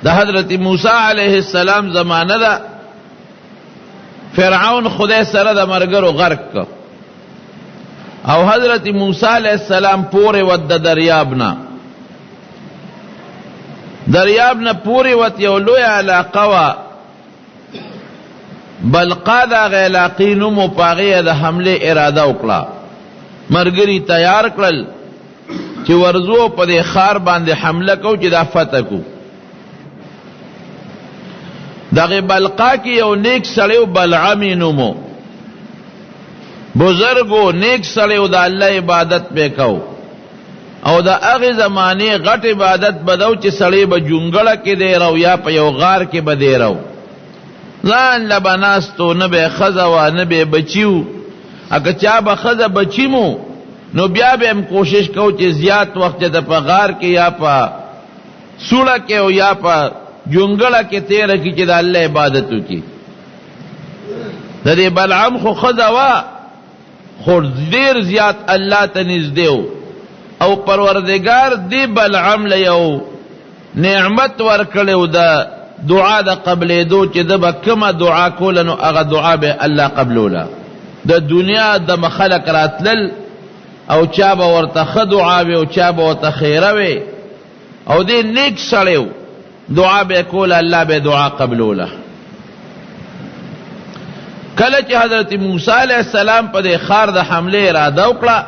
د حضرت موسی علیه السلام زمانه ده، فرعون خدای سره د مرګرو غرق که او حضرت موسی علیه السلام پورې وت د دریاب نه، دریاب نه پورې وت، یو لویه علاقه وه بلقا، د هغې علاقې نوم و، په هغې یې د حملې اراده وکړه. ملګري تیار کړل چې ورځو او په دې ښار باندې حمله کوو چې دا فتح کو. دغه بلقا کې یو نیک سړی و، بلعم یې نوم و، بزرګ و، نیک سړی و، د الله عبادت به کو او د هغې زمانې غټ عبادت به دا و چې سړی به جونګړه کې دیره او یا په یو غار کې به دیره و، ځان له به ناست و، نه به یې ښځه وه نه به یې بچي و. که چا به ښځه بچي مو نو بیا به هم کوشش کو چې زیات وخت چې په غار کې یا په سوړه کې او یا په جونګړه کې تېره کړي چې د الله عبادت وکړي. د دې بلعم خو ښځه وه، خو ډېر زیات الله ته نږدې و او پروردګار دې بلعم له یو نعمت ورکړی و د دعا د قبلېدو، چې ده به کومه دعا کوله نو هغه دعا به الله قبلوله. د دنیا د خلک راتلل او چا به ورته ښه دعا وي او چا به ورته خیره وي، او دې نیک سړی و، دعا به کوله، الله به دعا قبلوله. کله چې حضرت موسی علیه السلام په دې ښار د حملې اراده وکړه،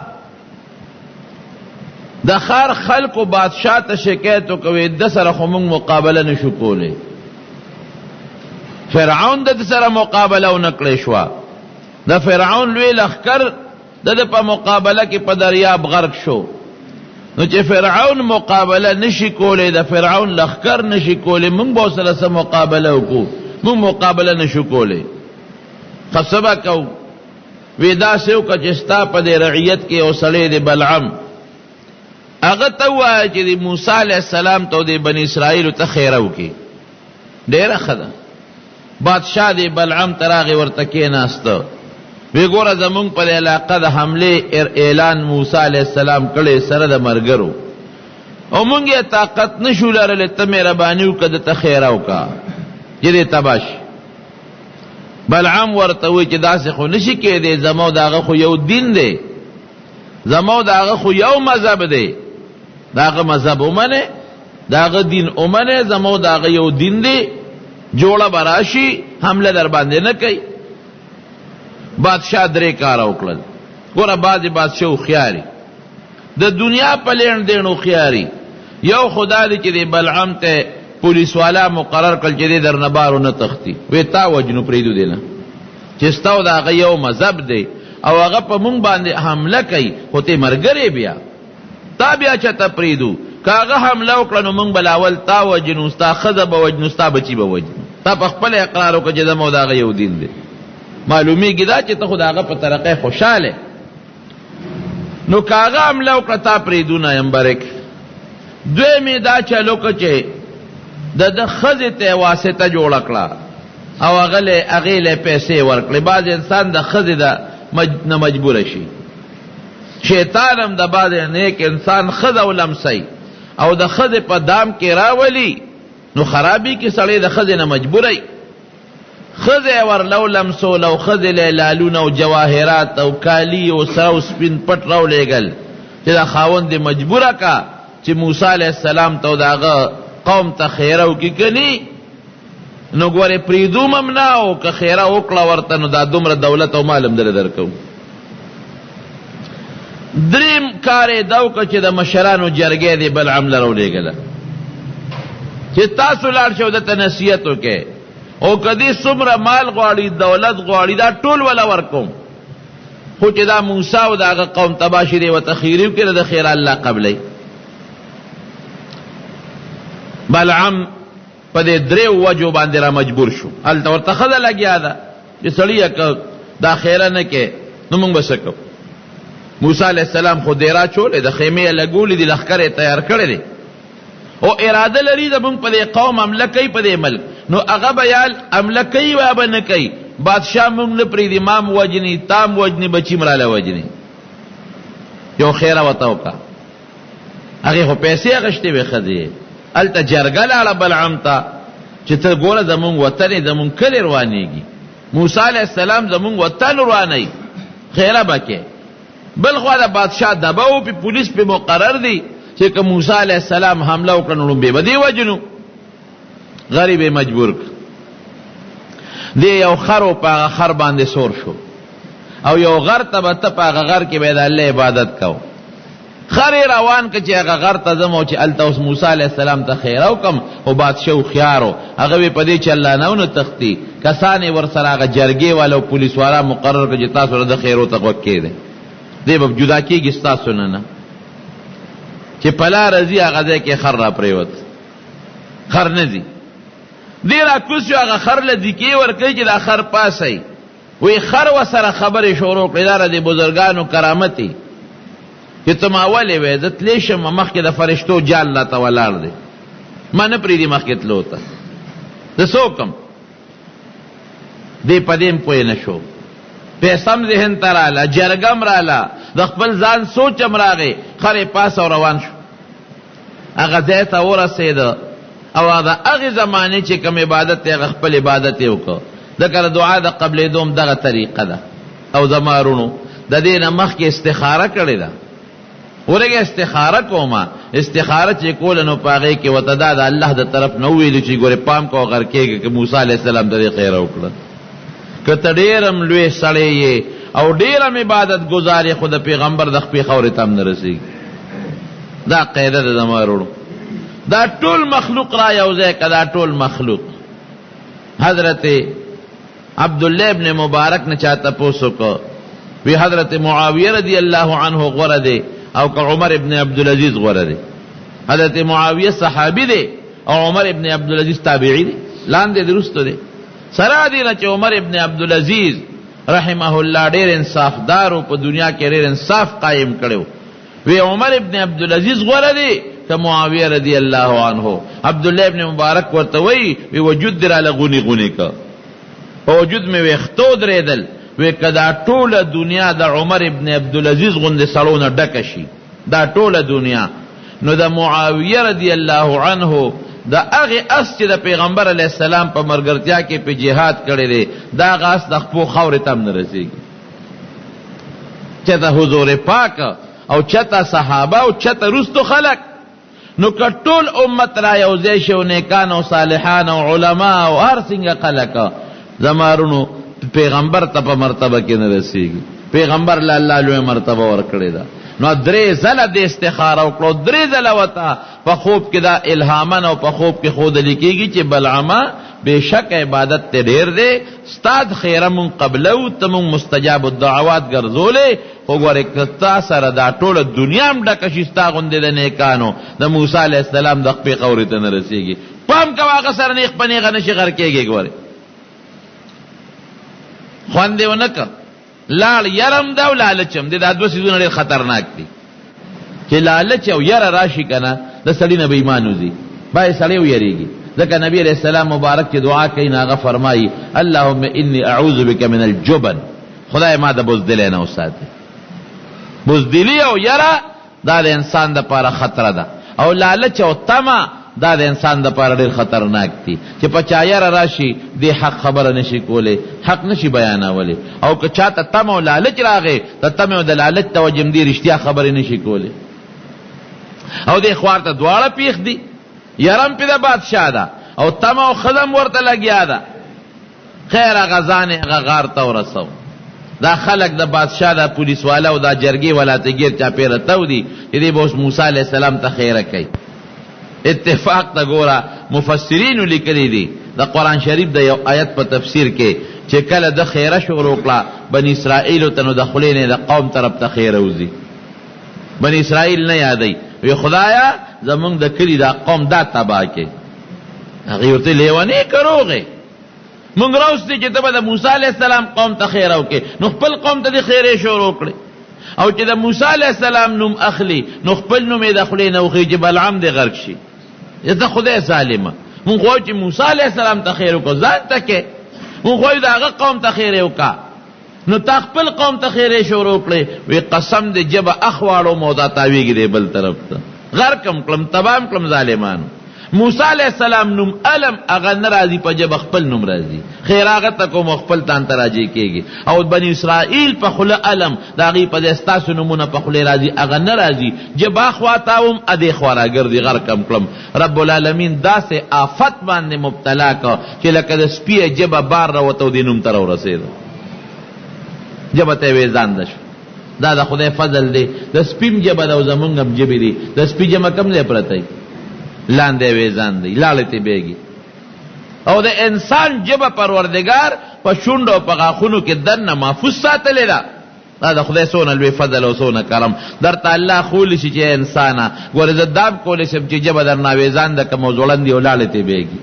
د ښار خلکو بادشاه ته شکایت وکوي، د سره خو موږ مقابله نشو کولی. فرعون د سره مقابله ونه کړې شوه، د فرعون لوی لښکر د ده په مقابله کې په دریاب غرق شو. نو چې فرعون مقابله نشي کولی، د فرعون لښکر نشي کولی، موږ به سره څه مقابله وکړو؟ موږ مقابله نشو کولی، ښه څه به کوو؟ وی داسې وکړه چې ستا په دې رعیت کې یو سړی دی بلعم، هغه ته ووایه چې د موسی علیه السلام ته او د بني اسرائیلو ته خیره وکړي. ډېره ښه ده. بادشاه دې بلعم ته راغی، ورته کېناسته، وی ګوره زمونږ په علاقه د حملې اعلان موسی علیه السلام کړی سره د مرګرو، او مونږ یې طاقت نشو لرلی، ته مهرباني وکړه ده ته خیره وکړه چې دې تباه شي. بلعام ورته وویل چې داسې خو نشي کېدی، زما او د هغه خو یو دین دی، زما او د هغه خو یو مذهب دی، د هغه مذهب ومنې، د هغه دین ومنې، زما او د هغه یو دین دی، جوړه به راشي، حمله در باندې نه کوي. بادشاه درې کاره وکړل. ګوره بعضې بادشاه هوښیاري، د دنیا په لېڼ دېڼ هوښیاري. یو خو دا دی چې دې بلعم ته پولیس والا مقرر کړل چې دې درنه بار ونه تښتي، وې تا وژنو، پرېږدو دې نه، چې ستا او د هغه یو مذهب دی او هغه په مونږ باندې حمله کوي، خو ته ملګری بیا تا بیا چاته پرېږدو؟ که هغه حمله وکړه نو مونږ به لا اول تا وژنو، ستا ښځه به وژنو، ستا بچي به وژنو. تا په خپله اقرار وکړه چې زما او د هغه یو دین دی، معلومیږي دا چې ته خو د هغه په ترقۍ خوشحاله. نو که هغه حمله وکړه تا پرېږدو نه یم برک. دویم یې دا چل وکړ چې د ده ښځې ته یې واسطه جوړه کړه او هغه له هغې له پیسې ورکړې. بعض انسان د ښځې د نه مجبوره شي، شیطان هم د بعضې نیک انسان ښځه ولمسوي او د ښځې په دام کې راولي، نو خرابي کې سړی د ښځې نه مجبوره وي. ښځه یې ورله ولمسوله او ښځې له یې لالونه او جواهرات او کالي او سره او سپین پټ راولېږل چې دا خاوند دې مجبوره کا چې موسی علیه السلام ته او د هغه قوم ته خیره وکړي، که نی نو ګورې پرېږدوم هم نه، او که خیره وکړه ورته نو دا دومره دولت او مال هم درله درکوم. دریم کار یې دا وکړ چې د مشرانو جرګه دې بلعم له راولېږله چې تاسو لاړ شئ او ده ته نصیحت وکړئ، او که دې څومره مال غواړي دولت غواړي دا ټول وله ورکوم، خو چې دا موسی او د هغه قوم تباه شي دی ورته خیري وکړي، د خیره الله قبلوي. بلعم په دې دریو وجو باندې را مجبور شو. هلته ورته ښځه لګیا ده چې سړیه که دا خیره نه کې نو موږ به څه کوو؟ موسی علیه السلام خو دېره اچولې، د خیمې یې لګولې دي، لښکر یې تیار کړی دی او اراده لري د موږ په دې قوم حمله کوي په دې ملک، نو هغه به یا حمله کوي یا به نه کوي، بادشاه موږ نه پرېږدي، ما هم وژني، تا هم وژني، بچي هم راله وژني. یو خیره ورته وکړه. هغې خو پیسې اخیستې وې ښځې، هلته جرګه لاړه بلعم ته چې ته ګوره زمونږ وطن یې زمونږ کلی روانېږي، موسی علیه السلام زمونږ وطن ورانوي، خیره به کې. بلخوا د بادشاه دبه و پې پولیس پې مقرر دي چې که موسی علیه السلام حمله وکړه نو ړومبی به دې وژنو. غریب یې مجبور کړ. دی یو خر و په هغه خر باندې سور شو او یو غر ته به ته په هغه غر کې به د الله عبادت کو. خر یې روان که چې هغه غر ته ځم او چې هلته اوس موسی علیه السلام ته خیره وکړم، خو بادشاه هوښیار و، هغه وې په دې چې الله نه ونه تښتي، کسان یې ورسره هغه جرګې والا او پولیس والا مقرر کړل چې تاسو د ده خیرو ته غوږ کښېږدئ، دی به جدا کېږي ستاسو نه نه. چې په لاره ځي هغه ځای کې خر راپرېوت، خر نه ځي. دی راکوز شو، هغه خر له دیکې ورکوي چې دا خر پاسئ. وی خر وسره خبرې شروع کړې، دا د بزرګانو کرامت دی چې ته ما ولې وې زه تللی شم، مخکې د فرشتو جال راته ولاړ دی، ما نه پرېږدي مخکې تلو ته، زه څه وکړم؟ دی په دې هم پوه نه شو، پیسه هم ذهن ته راله، جرګه هم راله، د خپل ځان سوچ هم راغی، خر یې پاس او روان شو. هغه ځای ته ورسېده او د هغې زمانې چې کوم عبادت دی هغه خپل عبادت یې وکړ، ځکه د دعا د قبلېدو هم دغه طریقه ده. او زما وروڼو د دې نه مخکې استخاره کړې ده، ورګه استخاره کومه، استخاره چې کوله نو په هغې کې ورته دا د الله د طرف نه وویلو چې ګورې پام کوه غرقېږه که موسی علیه السلام ته دې خیره وکړه، که ته ډېر هم لوی سړی یې او ډېر هم عبادت ګزار یې خو د پیغمبر د خپې خاورې ته هم نه رسېږي. دا قاعده ده زما وروڼو. دا ټول مخلوق را یو ځای که، دا ټول مخلوق حضرت عبدالله ابن مبارک نه چا تپوس وکړ، وی حضرت معاویه رضی الله عنه غوره دی او که عمر ابن عبدالعزیز غوره دی؟ حضرت معاویه صحابي دی او عمر ابن عبدالعزیز تابعي دی، لاندې دی وروسته دی. سره دې نه چې عمر ابن عبدالعزیز رحمه الله ډېر انصافدار و، په دنیا کې ډېر انصاف قایم کړی و، وی عمر ابن عبدالعزیز غوره دی که معاویه رضی الله عنه؟ عبدالله ابن مبارک ورته وایي وی وجود دې راله غوني غوني که، په وجود مې ویښته ودرېدل، وی که دا ټوله دنیا د عمر ابن عبدالعزیز غوندې سړو نه ډکه شي، دا ټوله دنیا، نو د معاویه رضی الله عنه د هغې اس چې د پیغمبر علیه السلام په ملګرتیا کې په جهاد کړی دی، د هغه اس د خپو خاورې ته هم نه رسېږي. چېرته حضور پاک او چېرته صحابه او چېرته وروستو خلک. نو که ټول امت را یو ځای شي او نیکان او صالحان او علما او هر څنګه خلک، زما وروڼو پیغمبر ته په مرتبه کې نه رسېږي. پیغمبر له الله لویه مرتبه ورکړې ده. نو درې ځله دې استخاره وکړو، درې ځله ورته په خوب کې دا الهامن او په خوب کې ښودل کېږي چې بلعمه بېشکه عبادت دې ډېر دی، ستا خیره مونږ قبلوو، ته مونږ مستجاب الدعوات ګرځولې، خو ګورې که ستا سره دا ټوله دنیا هم ډکه شي ستا غوندې د نیکانو، د موسی علیه السلام د خپې خاورې ته نه رسېږي. پام کوه هغه سره نیغ په نیغه نه شي غرقېږې. ګورې خوند یې ونه کړ، لاړ. یره هم ده او لالچ هم دی، دا دوه څیزونه ډېر خطرناک دي. چې لالچ او یره راشي که نه د سړي نه به ایمان وځي، باید سړی ویرېږي. ځکه نبی علیه السلام مبارک چې دعا کوي نو هغه فرمایي اللهم انی اعوذ بک من الجبن، خدای ما د بزدلۍ نه وساتې. بزدلي او یره دا د انسان دپاره خطره ده، او لالچ او تمه دا د انسان دپاره ډېر خطرناک دي. چې په چا یره راشي دی حق خبره نشي کولی، حق نشي بیانولی، او که چاته تمه او لالچ راغی د تمې او د لالچ د وجې هم دی رښتیا خبرې نشي کولی. او دې خوار ته دواړه پېښ دي، یره هم پرې د بادشاه ده او تمه او ښځه هم ورته لګیا ده. خیر هغه ځان یې هغه غار ته ورسو. دا خلک د بادشاه دا پولیس والا او دا جرګې والا ته ګیر چاپېره تاو دي چې دی به اوس موسی علیه السلام ته خیره کوي. اتفاق ته ګوره مفسرینو لیکلي دي د قرآن شریف د یو آیت په تفسیر کې چې کله ده خیره شروع کړه بني اسرائیلو ته نو د خولې نه د قوم طرف ته خیره وځي. بني اسرائیل نه یادوي، وي خدایه زمونږ د کلي دا قوم دا تباه کړې. هغوی ورته لیونی که روغ یې؟ مونږ راوستي چې ته به د موسی علیه السلام قوم ته خیره وکړې نو خپل قوم ته دې خیرې شروع کړې، او چې د موسی علیه السلام نوم اخلي نو خپل نوم یې د خولې نه وښیي چې بلعم دې غرق شي. ته خدای ظالمه، مونږ غواړو چې موسی علیه السلام ته خیر وکړو، ځان ته کې، مونږ غواړو د هغه قوم ته خیرې وکړه، نو تا خپل قوم ته خیرې شروع کړې. وی قسم دې ژبه اخواړو مو دا تاویږي دی بل طرف ته، غرق هم کړم تباه هم کړم ظالمانو. موسی علیه السلام نوم الم هغه نه راځي په ژبه خپل نوم راځي، خیر هغه ته کوم او خپل تان ته راجع کېږي. او بني اسرائیل په خوله الم د هغوی په ځای ستاسو نومونه په خولې راځي، هغه نه راځي. ژبه اخوا تاوم ادې خوا راګرځي، غرق هم کړم. رب العالمین داسې آفت باندې مبتلا کړ چې لکه د سپي ژبه بار راوته او دې نوم ته راورسېده. ژبه ته یې وېزانده شوه. دا د خدای فضل دی، د سپي هم ژبه ده او زمونږ هم ژبې دي. د سپي ژبه کوم ځای پرته وي؟ لاندې اوېزان دی، لاړې ترې بهېږي. او د انسان ژبه پروردګار په شونډو او په غاښونو کې دننه محفوظ ساتلې ده. دا د خدای څونه لوی فضل او څونه کرم درته الله ښولی شي چې ای انسانه ګورې زه دا هم کولی شم چې ژبه درنه اوېزان ده کړم او ځوړند او لاړې ترې بهېږي.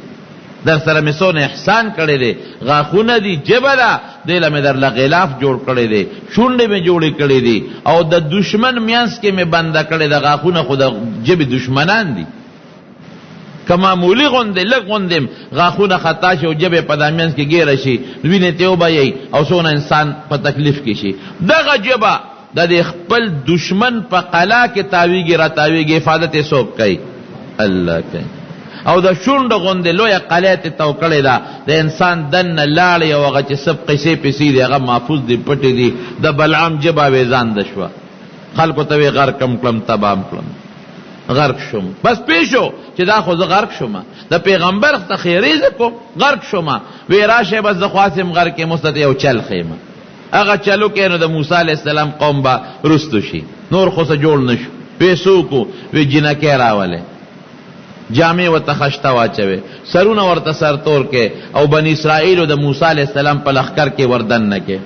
درسره مې څونه احسان کړی دی، غاښونه دي، ژبه ده، دې له مې درله غلاف جوړ کړی دی، شونډې مې جوړې کړې دي او د دښمن مینځ کې مې بنده کړې ده، غاښونه خو د ژبې دښمنان دي، که معمولي غوندې لږ غوندې هم غاښونه خطا شي او ژبه یې په دا مینځ کې ګیره شي، وینې ترې وبهیي او څونه انسان په تکلیف کې شي. دغه ژبه د دې خپل دشمن په قلا کې تاویږي راتاویږي، حفاظت یې څوک کوي؟ الله کوي. او د شونډو غوندې لویه قلعه ترې تاو کړې ده، د انسان دننه لاړې او هغه چې څه قصې پسې دي هغه محفوظ دي، پټې دي. د بلعام ژبه اوېزانده شوه، خلکو ته وې غرق هم کړم، تباه هم کړم، غرق شوم. بس پوه شو چې دا خو زه غرق شوم، د پیغمبر ته ښېرې زه کوم، غرق شوم. وې راشه بس زه خو هسې هم غرق یم، اوس درته یو چل ښیم. هغه چل وکړي نو د موسی علیه السلام قوم به رستو شي، نور خو څه جوړ نه شو. وې څه وکړو؟ وې جینکۍ راولئ، جامې ورته خشته واچوي، سرونه ورته سرتور کړي او بني اسرائیلو د موسی علیه السلام په لښکر کې وردننه کړي،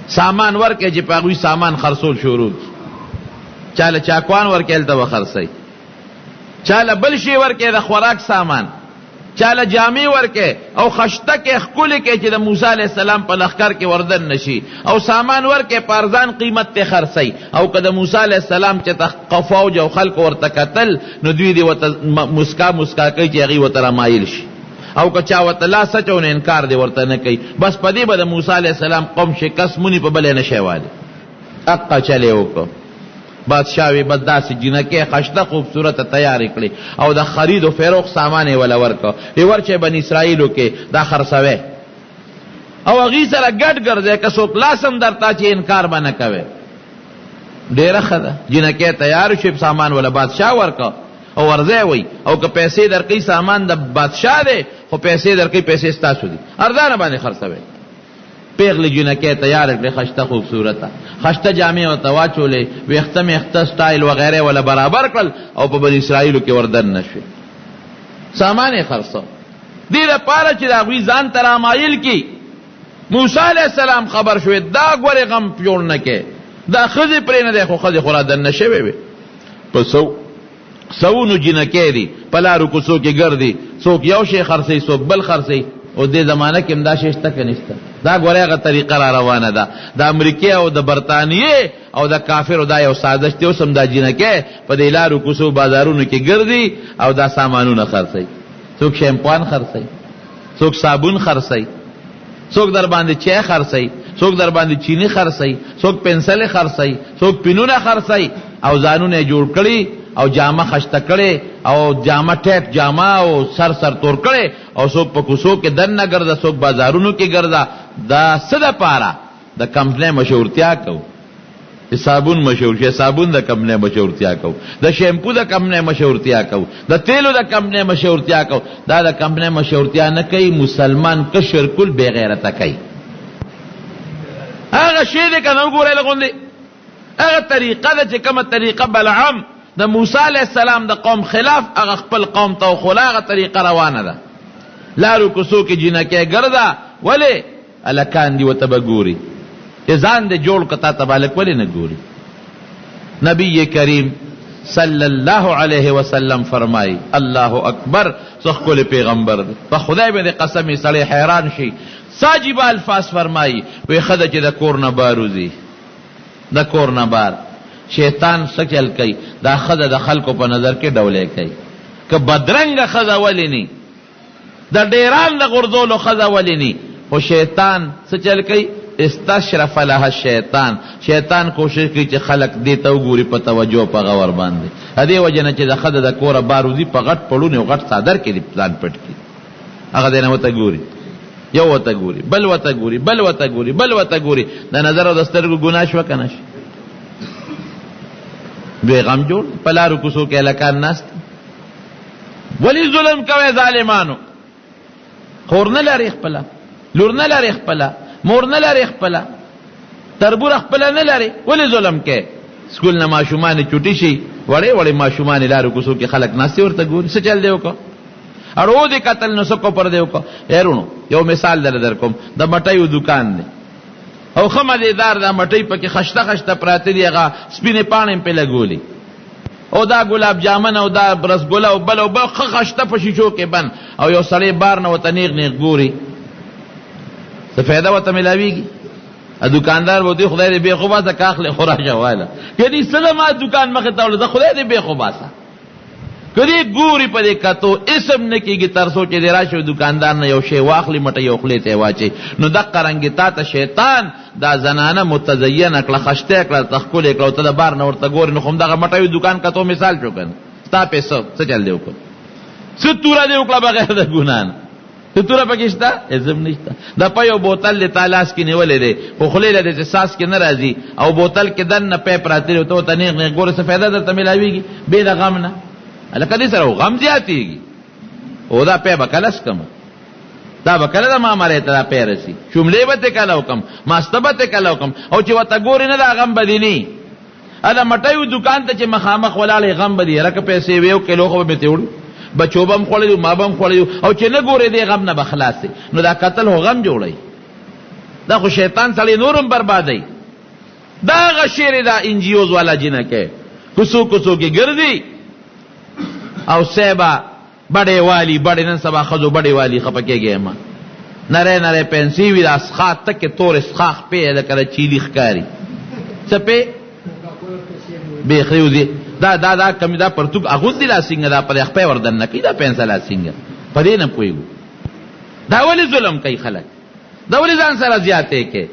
سامان ورکړي چې په هغوی سامان خرڅول شروع کړي. چا له چاکوان ورکړي هلته به خرڅوي، چا له بل شي ورکړي د خوراک سامان، چا له جامې ورکړي او خشته کې ښکلې کړي چې د موسی علیه السلام په لښکر کې وردن نشي، او سامان ورکړي په ارزان قیمت ته خرڅوي. او که د موسی علیه السلام چې ته فوج او خلکو ورته کتل نو دوی دې ورته مسکا مسکا کوي چې هغوی ورته رامایل شي، او که چا ورته لاس اچوو نو انکار دې ورته نه کوي. بس په دې به د موسی علیه السلام قوم شکست موني، په بله نه شی والي. اقا چل یې وکړ. بادشاه وی بس داسې جینکۍ خشته خوبصورته تیارې کړې او د خرید و فروخت سامان یې وله ورکړ، وی ورچئ بني اسرائیلو کې دا خرڅوی او هغوی سره ګډ ګرځئ، که څوک لاس هم درته اچوي انکار به نه کوی. ډېره ښه ده. جینکۍ تیارې شوې، سامان وله بادشاه ورکړ او ورځی وی، او که پیسې درکوي سامان د بادشاه دی خو پیسې درکوي، پیسې ستاسو دي، ارزانه باندې خرڅوی. پېغلې جینکۍ تیارې کړې، خشته خوبصورته خشته جامې ورته واچولې، ویښته میښته سټایل وغیره یې وله برابر کړل او په بني اسرائیلو کې ور دننه شوې، سامان یې خرڅاو دې لپاره چې د هغوی ځان ته رامایل کړي. موسی علیه السلام خبر شوې دا ګورې غم جوړ نه کړي، دا ښځې پرې نه دی، خو ښځې خو را دننه شوې وې. په سوونو جینکۍ دي په لارو کوڅو کې ګرځي، څوک یو شی خرڅوي، څوک بل خرڅوي. اوس دې زمانه کې هم دا شی شته که نشته؟ دا ګوره هغه طریقه را روانه ده د امریکې او د برتانیې او د کافرو، دا یو سازش دی. اوس هم دا جینکۍ په دې لارو کوڅو بازارونو کې ګرځي او دا سامانونه خرڅوي، څوک شیمپوان خرڅوي، څوک صابون خرڅوي، څوک در باندې چای خرڅوي، څوک در باندې چینی خرڅوي، څوک پنسلې خرڅوي، څوک پینونه خرڅوي، او ځانونه یې جوړ کړي او جامه خشته کړې او جامه ټیټ جامه او سر سر تور کړي، او څوک په کوڅو کې دننه ګرځه، څوک بازارونو کې ګرځه. دا څه دپاره؟ د کمپنۍ مشهورتیا کوو چې صابون مشهور شي، صابون د کمپنۍ مشهورتیا کوو، د شیمپو د کمپنۍ مشهورتیا کوو، د تیلو د کمپنۍ مشهورتیا کوو. دا د کمپنۍ مشهورتیا نه کوي، مسلمان کشر کل بې غیرته کوي. هغه شی دی که نه وګورئ لږ غوندې هغه طریقه ده چې کومه طریقه بلعام د موسی علیه السلام د قوم خلاف هغه خپل قوم ته وښوله، هغه طریقه روانه ده. لارو کوڅو کې جینکۍ ګرځه، ولې؟ هلکان دي ورته به ګوري چې ځان دې جوړ کړه، تا ته به هلک ولې نه ګوري؟ نبی کریم صلی الله علیه وسلم فرمایي، الله اکبر، څه ښکلی پیغمبر دی، په خدای باندې قسم یې سړی حیران شي، څه عجیبه الفاظ فرمایي، وایي ښځه چې د کور نه بار وځي، د کور نه بار شیطان څه چل کوي، دا ښځه د خلکو په نظر کې ډولۍ کوي، که بدرنګه ښځه ولې نی، د ډیران د غورځولو ښځه ولې نی، خو شیطان څه چل کوي، استشرف لها الشیطان، شیطان کوشش کوي چې خلک دې ته وګوري په توجه په غور باندې. د دې وجې نه چې د ښځه د کوره بار وځي په غټ پړوني او غټ څادر کې دې ځان پټ کړي، هغه دی نه ورته ګوري، یو ورته ګوري، بل ورته ګوري، بل ورته ګوري، بل ورته ګوري. د نظر او د سترګو ګناه شوه که نه شوه؟ دوی غم جوړ په لارو کوڅو کې هلکان ناست دي. ولې ظلم کوئ ظالمانو؟ خور نه لرې خپله، لور نه لرې خپله، مور نه لرې خپله، تربوره خپله نه لرې، ولې ظلم کوې؟ سکول نه ماشومانې چوټي شي، وړې وړې ماشومانې لارو کوڅو کې خلک ناست دي ورته ګوري، څه چل دی وکړه؟ اړو دې قتل نو څه کفر دی وکړه؟ ای وروڼو یو مثال درله درکوم، د مټیو دوکان دی او ښه مزېدار دا مټۍ پکې خشته خشته پراته دي، هغه سپینې پاڼې هم پرې لګولي او دا ګلاب جامن او دا رسګوله او بل او بل ښه خشته په شیشو کې بند، او یو سړی بار نه ورته نیغ نیغ ګوري، څه فایده ورته میلاویږي؟ دکاندار به ورته خدای دې بېخ وباسه، که اخلې خو راشه واله، که دې څه زما دوکان مخې ته وړله، زه خدای دې بېخ وباسه. که دې ګوري په دې کتو اسم نه کېږي تر څو چې دې راشي دکاندار نه یو شی واخلي، مټه یو خولې ته یې واچوي. نو دقه رنګې تا ته شیطان دا زنانه متزینه کړه، خشته کړه، ته ښکلې کړه او ته د بار نه ورته ګورې، نو خو همدغه مټه یو دوکان کتو مثال شو که نه؟ ستا پې څه څه چل دی وکړو؟ څه توره دې وکړه بغیر د ګناه نه؟ څه توره پکې شته؟ هېڅ هم نشته. د په یو بوتل دې تا لاس کې نیولی دی، خو خولې له دې چې څاڅکې نه راځي او بوتل کې دننه پیپ راتللی او ته ورته نېغ نېغ ګورې، څه فایده درته میلاویږي بې د غم نه؟ هلکه دې سره غم زیاتېږي. او دا پی به کله څکم، دا به کله د ما مرۍ ته دا پی رسي، شوملې به ترې کله وکړم، ماسته به ترې کله وکړم، او چې ورته ګورې نه دا غم به دې نه وي. د مټیو دوکان ته چې مخامخ ولاړ یې غم به دې یاره که پیسې وې یو کیلو خو به مې ترې وړو، بچو به هم خوړلي ما به هم خوړلي، او چې نه ګورې دې غم نه به خلاص شې. نو دا قتل خو غم جوړوي، دا خو شیطان سړی نور هم بربادوي. دا هغه شعر دا انجیوز والا جینکۍ کوڅو کوڅو کې ګرځي او صاحبه بډې والي بډې، نن سبا ښځو بډې والي، خفه کېږئ مه، نری نری پنسې وي، دا سخا تکې تورې سخا خپې یې لکه د چیلي ښکاري، څه پې بېخي وځي. دا دا دا کمی دا پرتوګ اغوندي لا څنګه دا پر خپې ور دننه کوي دا پنسه لا څنګه، په دې نه پوهېږو دا ولې ظلم کوي خلک، دا ولې ځان سره زیاتې کوي.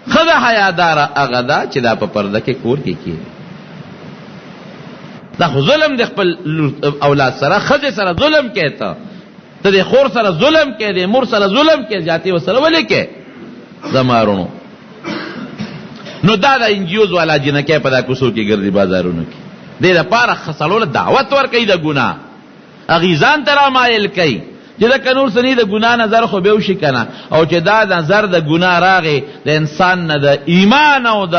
ښځه حیاداره هغه ده چې دا په پرده کې کور کې کېږي. دا خو ظلم دی خپل اولاد سره، ښځې سره ظلم کوې ته، ته د خور سره ظلم کوې، د مور سره ظلم کوې، زیاتې ورسره ولې کوې زما وروڼو؟ نو دا د انجیوز والا جینکۍ په دا کوڅو کې ګرځي بازارونو کې، دې دپاره ښه سړو له دعوت ورکوي د ګناه، هغوی ځان ته رامایل کوي چې دا که نور څه نه د ګناه نظر خو به وشي که نه، او چې دا نظر د ګناه راغی د انسان نه د ایمان او د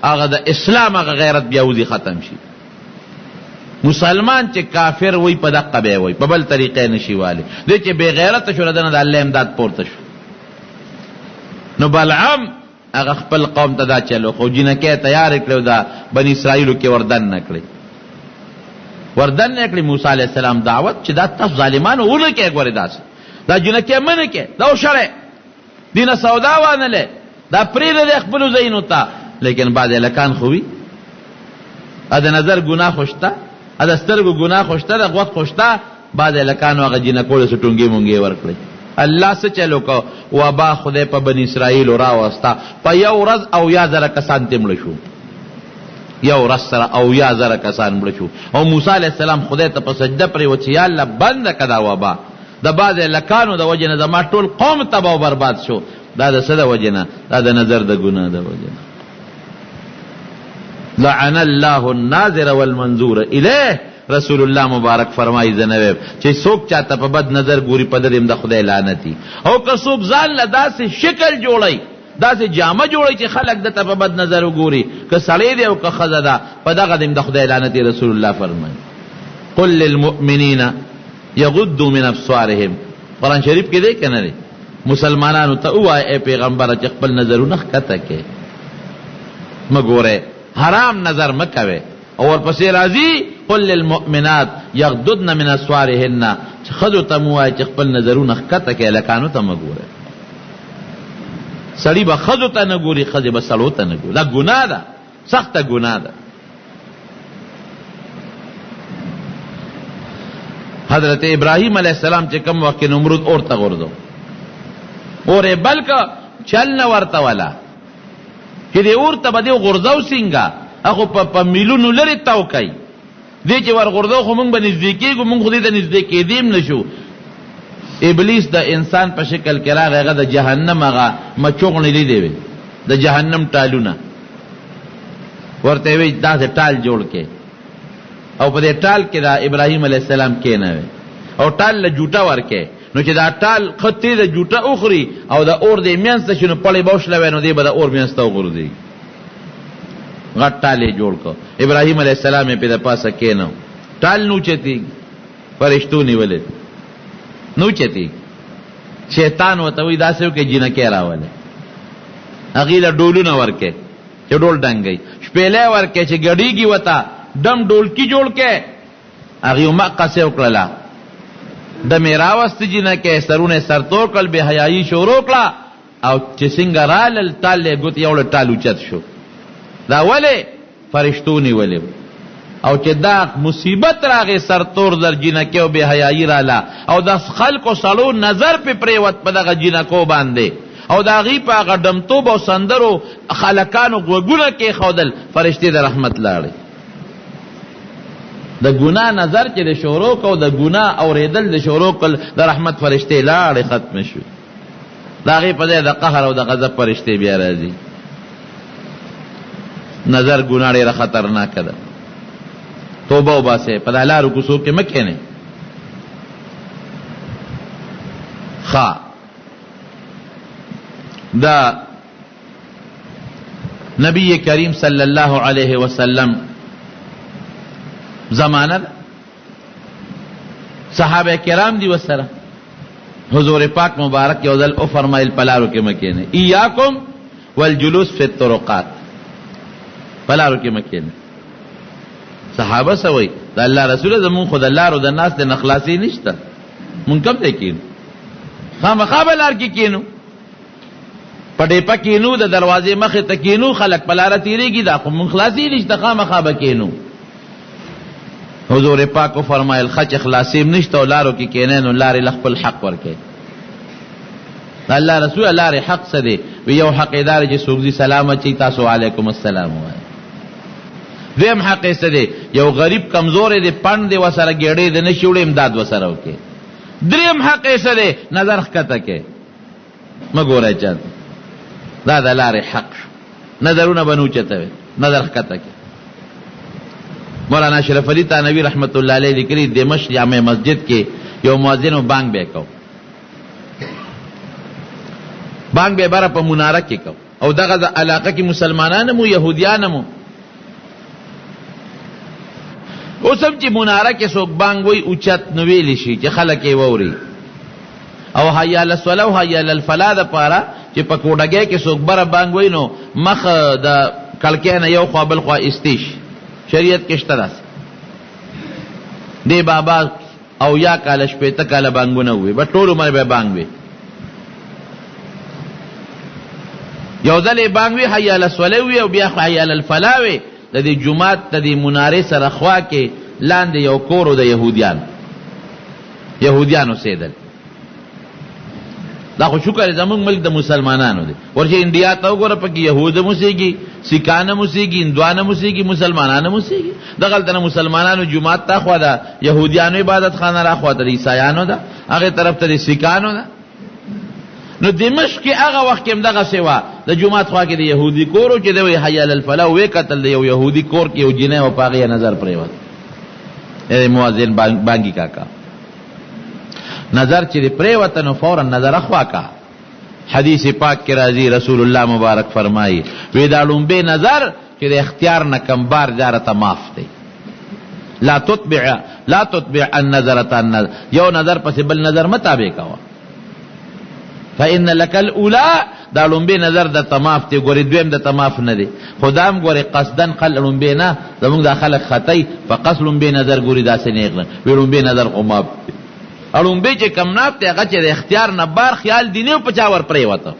هغه د اسلام هغه غیرت بیا وځي ختم شي. مسلمان چې کافر وي په دقه به وي، په بل طریقې نشي والی، دی چې بې غیرته شو له ده نه د الله امداد پورته شو. نو بلعم هغه خپل قوم ته دا چل وکړ، جینکۍ یې تیارې کړې او دا بني اسرائیلو کې ور دننه کړې، ور دننه کړې. موسی علیه السلام دعوت چې دا تاسو ظالمانو ونه کړئ، ګورئ داسې دا جینکۍ مه نه کړئ، دا وشړئ، دې نه سودا وانه لئ، دا پرېږده دی خپلو ځایونو ته. لیکن بعضې هلکان خو وي، د نظر ګناه خو شته، د سترګو ګناه خو شته، د غوږ خو شته، بعضې هلکانو هغه جینکو له څه ټونګې مونګې ورکړې. الله څه چل وکړ؟ وبا خدای په بني اسرائیلو راوسته، په یو ورځ 70,000 کسان ترې مړه شو، یو ورځ سره 70,000 کسان مړه شو. او موسی علیه السلام خدای ته په سجده پرېوت چې یا الله بنده که دا وبا، د بعضې هلکانو د وجې نه زما ټول قوم تباه او برباد شو. دا د څه د وجې نه؟ دا د نظر د ګناه د وجې نه. لعن الله الناظر والمنظور الیه، رسول الله مبارک فرمایي زه نه وایم چې څوک چاته په بد نظر ګوري په ده دې هم د خدای لعنت وي، او که څوک ځان له داسې شکل جوړوي، داسې جامه جوړوي چې خلک ده ته په بد نظر وګوري، که سړی دی او که ښځه ده، په دغه دې هم د خدای لعنت وي. رسول الله فرمایي قل للمؤمنین یغضوا من ابصارهم، قرآن شریف کې دی که نه دی؟ مسلمانانو ته ووایه ای پیغمبره چې خپل نظرونه ښکته کړئ، مه ګورئ، حرام نظر مه کوئ. او ورپسې راځي قل للمؤمنات یغضضن من ابصارهن، چې ښځو ته مو ووایه چې خپل نظرونه ښکته کړئ، هلکانو ته مه ګورئ. سړي به ښځو ته نه ګوري، ښځې به سړو ته نه ګوري، دا ګناه ده، سخته ګناه ده. حضرت ابراهیم علیه السلام چې کوم وخت کې نمرود اور ته غورځو، اور یې بل که، چل نه ورته ولا چې دې اور ته به دې غورځو څنګه؟ هغه په میلونو لرې تاو کوي. دې چې ورغورځو خو موږ به نږدې کېږو، موږ خو دې ته نږدې کېدی هم نه شو. ابلیس د انسان په شکل کې راغی، هغه د جهنم هغه مچوغڼې لیدې وې، د جهنم ټالونه ورته یې ویل داسې ټال جوړ کړې او په دې ټال کې دا ابراهیم علیه السلام کېنوي او ټال له جوټه ورکړي، نو چې دا ټال ښه تېزه جوټه وخوري او د اور دې منځ ته شي نو پړې به وشلوی، نو دی به د اور منځ ته وغورځېږي. غټ ټال یې جوړ کړ، ابراهیم علیه السلام یې پرې د پاسه کېناو، ټال نه اوچتېږي، فرشتو نیولی دی، نه اوچتېږي. شیطان ورته وایي داسې وکړئ جینکۍ راولئ، هغې له ډولونه ورکړئ چې ډول ډنګوي، شپېلی ورکړئ چې ګډېږي ورته، ډم ډولکي جوړ کړئ. هغې همقسې وکړله، ډم یې راوستې جینکۍ، سرونه یې سرتور کړل، بې حیايي شروع کړه او چې څنګه رالل ټال یې ګوتې یوړه، ټال اوچت شو. دا ولې؟ فرشتو نیولې وو. او چې دا مصیبت راغی، سرتور زر جینکۍ او بې حیايي راله او د خلکو سړو نظر پرې پرېوت په دغه جینکو باندې او د هغوی په هغه ډمتوب او سندرو هلکانو غوږونه کېښودل، فرشتې د رحمت لاړې. د ګناه نظر چې د شروع کو، د ګناه اورېدل د شروع کړل، د رحمت فرشتې لاړې، ختمې شوې. د هغې په ځای د قهر او د غضب فرشتې بیا راځي. نظر ګناه ډېره خطرناکه ده. توبه وباسئ، په دا لارو کوڅو کې مه کښېنئ. ښه دا نبی کریم صلی الله علیه وسلم زمانه ده، صحابه کرام دی وسره. حضور پاک مبارک یو ځل وفرمایل په لارو کې مه کښېنئ، ایاکم والجلوس فی الطرقات، په لارو کې مه کښېنئ. صحابه څه وایي؟ د الله رسوله زمونږ خو د لارو د ناستې نه خلاصې نشته، مونږ کوم ځای کښېنو؟ خامخا به لار کې کښېنو، په ډېپه کښېنو، د دروازې مخې ته کښېنو، خلک په لاره تېرېږي، دا خو مونږ خلاصې نشته، خامخا به کښېنو. حضور پاک وفرمایل ښه چې خلاصې هم نشته او لارو کې کښېنئ نو لارې له خپل حق ورکړئ. د الله رسوله لارې حق څه دی؟ وی یو حق یې دا دی چې څوک ځي سلام اچوي، تاسو وعلیکم السلام ووایئ. دویم حق یې څه دی؟ یو غریب کمزوری دی، پنډ دی، ورسره ګېډۍ دی، نه شي وړی، امداد ورسره وکړئ. دریم حق یې څه دی؟ نظر ښکته کړئ، مه ګورئ چاته. دا د لارې حق شو. نظرونه به نه اوچتوي، نظر ښکته کړي. مولانا اشرف علي تانوي رحمت الله علیه لیکلي، دمشق جامع مسجد کې یو مؤذن و، بانګ به یې کو، بانګ به یې بره په مناره کې کو، او دغه د علاقه کې مسلمانان هم وو، یهودیان هم وو. اوس هم چې مناره کې څوک بانګ وایي اوچت نو ویلی شي چې خلک یې واوري. او حی علی الصلاة او حی علی الفلاح دپاره چې په کوډګۍ کې څوک بره بانګ وایي نو مخ د کړکۍ نه یو خوا بل خوا ایستی شي، شریعت کې شته داسې. دې بابا او یا کاله 60 کاله بانګونه ووي، بس ټول عمر به بانګ وي. یو ځل یې بانګ وي، حی علی الصلاة وي او بیا حی علی الفلاح وي. د دې جومات د دې منارې سره خوا کې لاندې یو کور و د یهودیانو، یهودیان اوسېدل. دا خو شکر زموږ ملک د مسلمانانو دی. ورشه انډیا ته وګوره، پکې یهود هم اوسېږي، سیکان هم اوسېږي، هندوان هم اوسېږي، مسلمانان هم اوسېږي. دغلته نه مسلمانانو جومات ته اخوا ده یهودیانو عبادت خانه را خوا ته د عیسایانو ده، هغې طرف ته د سیکانو ده. نو دمشق کې هغه وخت کې هم دغسې وه، د جومات خوا کې د یهودي کور و چې دی وایي حی علی الفلاح ویې کتل، د یو یهودي کور کې یو جینۍ وه، په هغې یې نظر پرېوت. مؤذن بانګي کاکا نظر چې دې پرېوته نو فورا نظر اخوا کا. حدیث پاک کې راځي رسول الله مبارک فرمایي وی دا لومبی نظر چې د اختیار نه کم بار جاره ته معاف دی. لا تتبع لا تتبع النظر النظر، یو نظر پسې بل نظر مه تابع کوه. فإن لك الأولى، دا لومبی نظر د معاف دی، ګورې دویم د معاف نه دی. خو دا هم ګورې قصداً خل لومبی نه، زموږ دا خلک خطی په قصد لومبی نظر ګوري، داسې نیغ نه وي، لومبی نظر خو معاف دی. لومبی چې کم ناف دی هغه چې د اختیار نه بار خیال دی نه په چا ور پرېوته،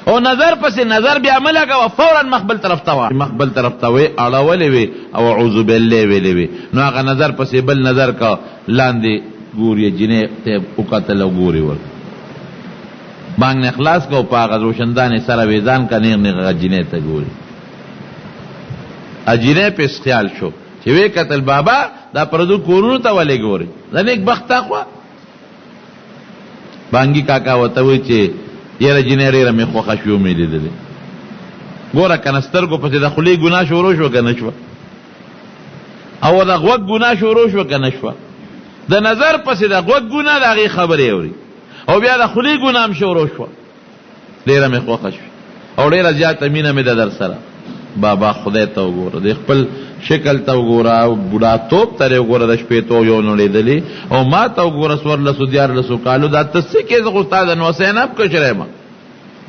او نظر پسې نظر بیا مه لګوه، فوراً مخ بل طرف ته واړوه، مخ بل طرف ته وې اړولی وي او اعوذ بالله ویلی وي، نو هغه نظر پسې بل نظر که لاندې ګوري، جینۍ ته وکتل او ګوري ورته. بانګ نه خلاص کو په هغه روشندان یې سره ویزان کا نیغ نیغ هغه جینۍ ته ګوري. جینۍ پې خیال شو چې ویې کتل بابا دا پردو کورونو ته ولې ګوري، دا نیک بخته خو. بانګي کاکا ورته وایي چې یاره جینۍ ډېره مې خوښه شوې ومې لیدلې، ګوره که نه سترګو پسې د خولې ګناه شروع شوه که نه شوه، او د غوږ ګناه شروع شوه که نه شوه، د نظر پسې د غوږ ګناه د هغې خبرې اوري، او بیا د خولې ګناه هم شروع شوه. ډېره مې خوښه شوه او ډېره زیاته مینه مې ده در سره. بابا خدای ته وګوره، د خپل شکل ته وګوره او بوډاتوب ته دې وګوره، د شپېتو یو نړېدلې، او ما ته وګوره څوارلسو دیارلسو کالو، دا ته څه کې، زه خو ستا د نوسۍ نه هم کشری یم.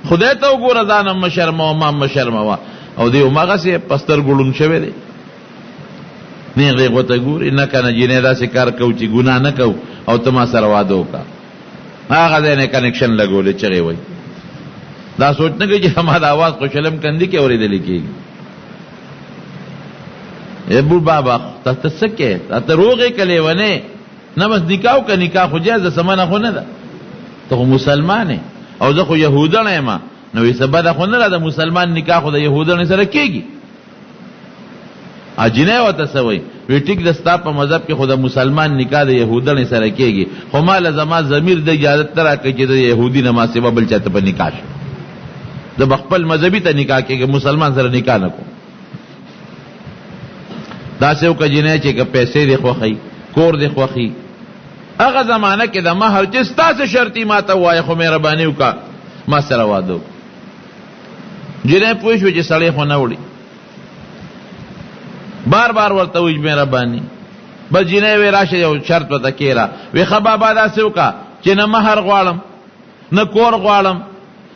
خدای ته وګوره، ځان هم مه شرموه، ما هم مه شرموه. او دی هماغسې په سترګو ړوند شوی دی، نېغ نېغ ورته ګوري. نه که نه جینۍ داسې کار کوو چې ګناه نه کوو او ته ما سره واده وکړه. هغه ځای نه کنکشن لګولې، چغې وایي. دا سوچ نه کوي چې ما د اواز خو شلم کندي کې اورېدل کېږي. ای بو بابا ته ته څه کې، ته ته روغ یې که لېونی؟ نه بس نکاح وکړه، نکاح خو جایز ده، څه منع خو نه ده، ته خو مسلمان یې او زه خو یهودڼی یم، نو وایي څه بده خو نه ده، د مسلمان نکاح خو د یهودڼې سره کېږي. اجینه ورته څه وایي؟ وی ټیک ده، ستا په مذهب کې خو د مسلمان نکاح د یهودڼې سره کېږي، خو ما له زما ضمیر د اجازت نه راکوي چې د یهودي نه ما سوا بل چا ته په نکاح شم، زه به خپل مذهبي ته نکاح کېږم، مسلمان سره نکاح نه کوم. داسې وکړه جینۍ چې که پیسې دې خوښي، کور دې خوښي، هغه زمانه کې د مهر چې ستا څه شرطي ما ته ووایه، خو مهرباني وکړه ما سره واده وکړه. جینۍ پوه شوه چې سړی خو نه وړي، بار بار ورته وایي مهرباني. بس جینۍ وی راشه یو شرط ورته کېره، وی ښه بابا داسې وکړه چې نه مهر غواړم، نه کور غواړم،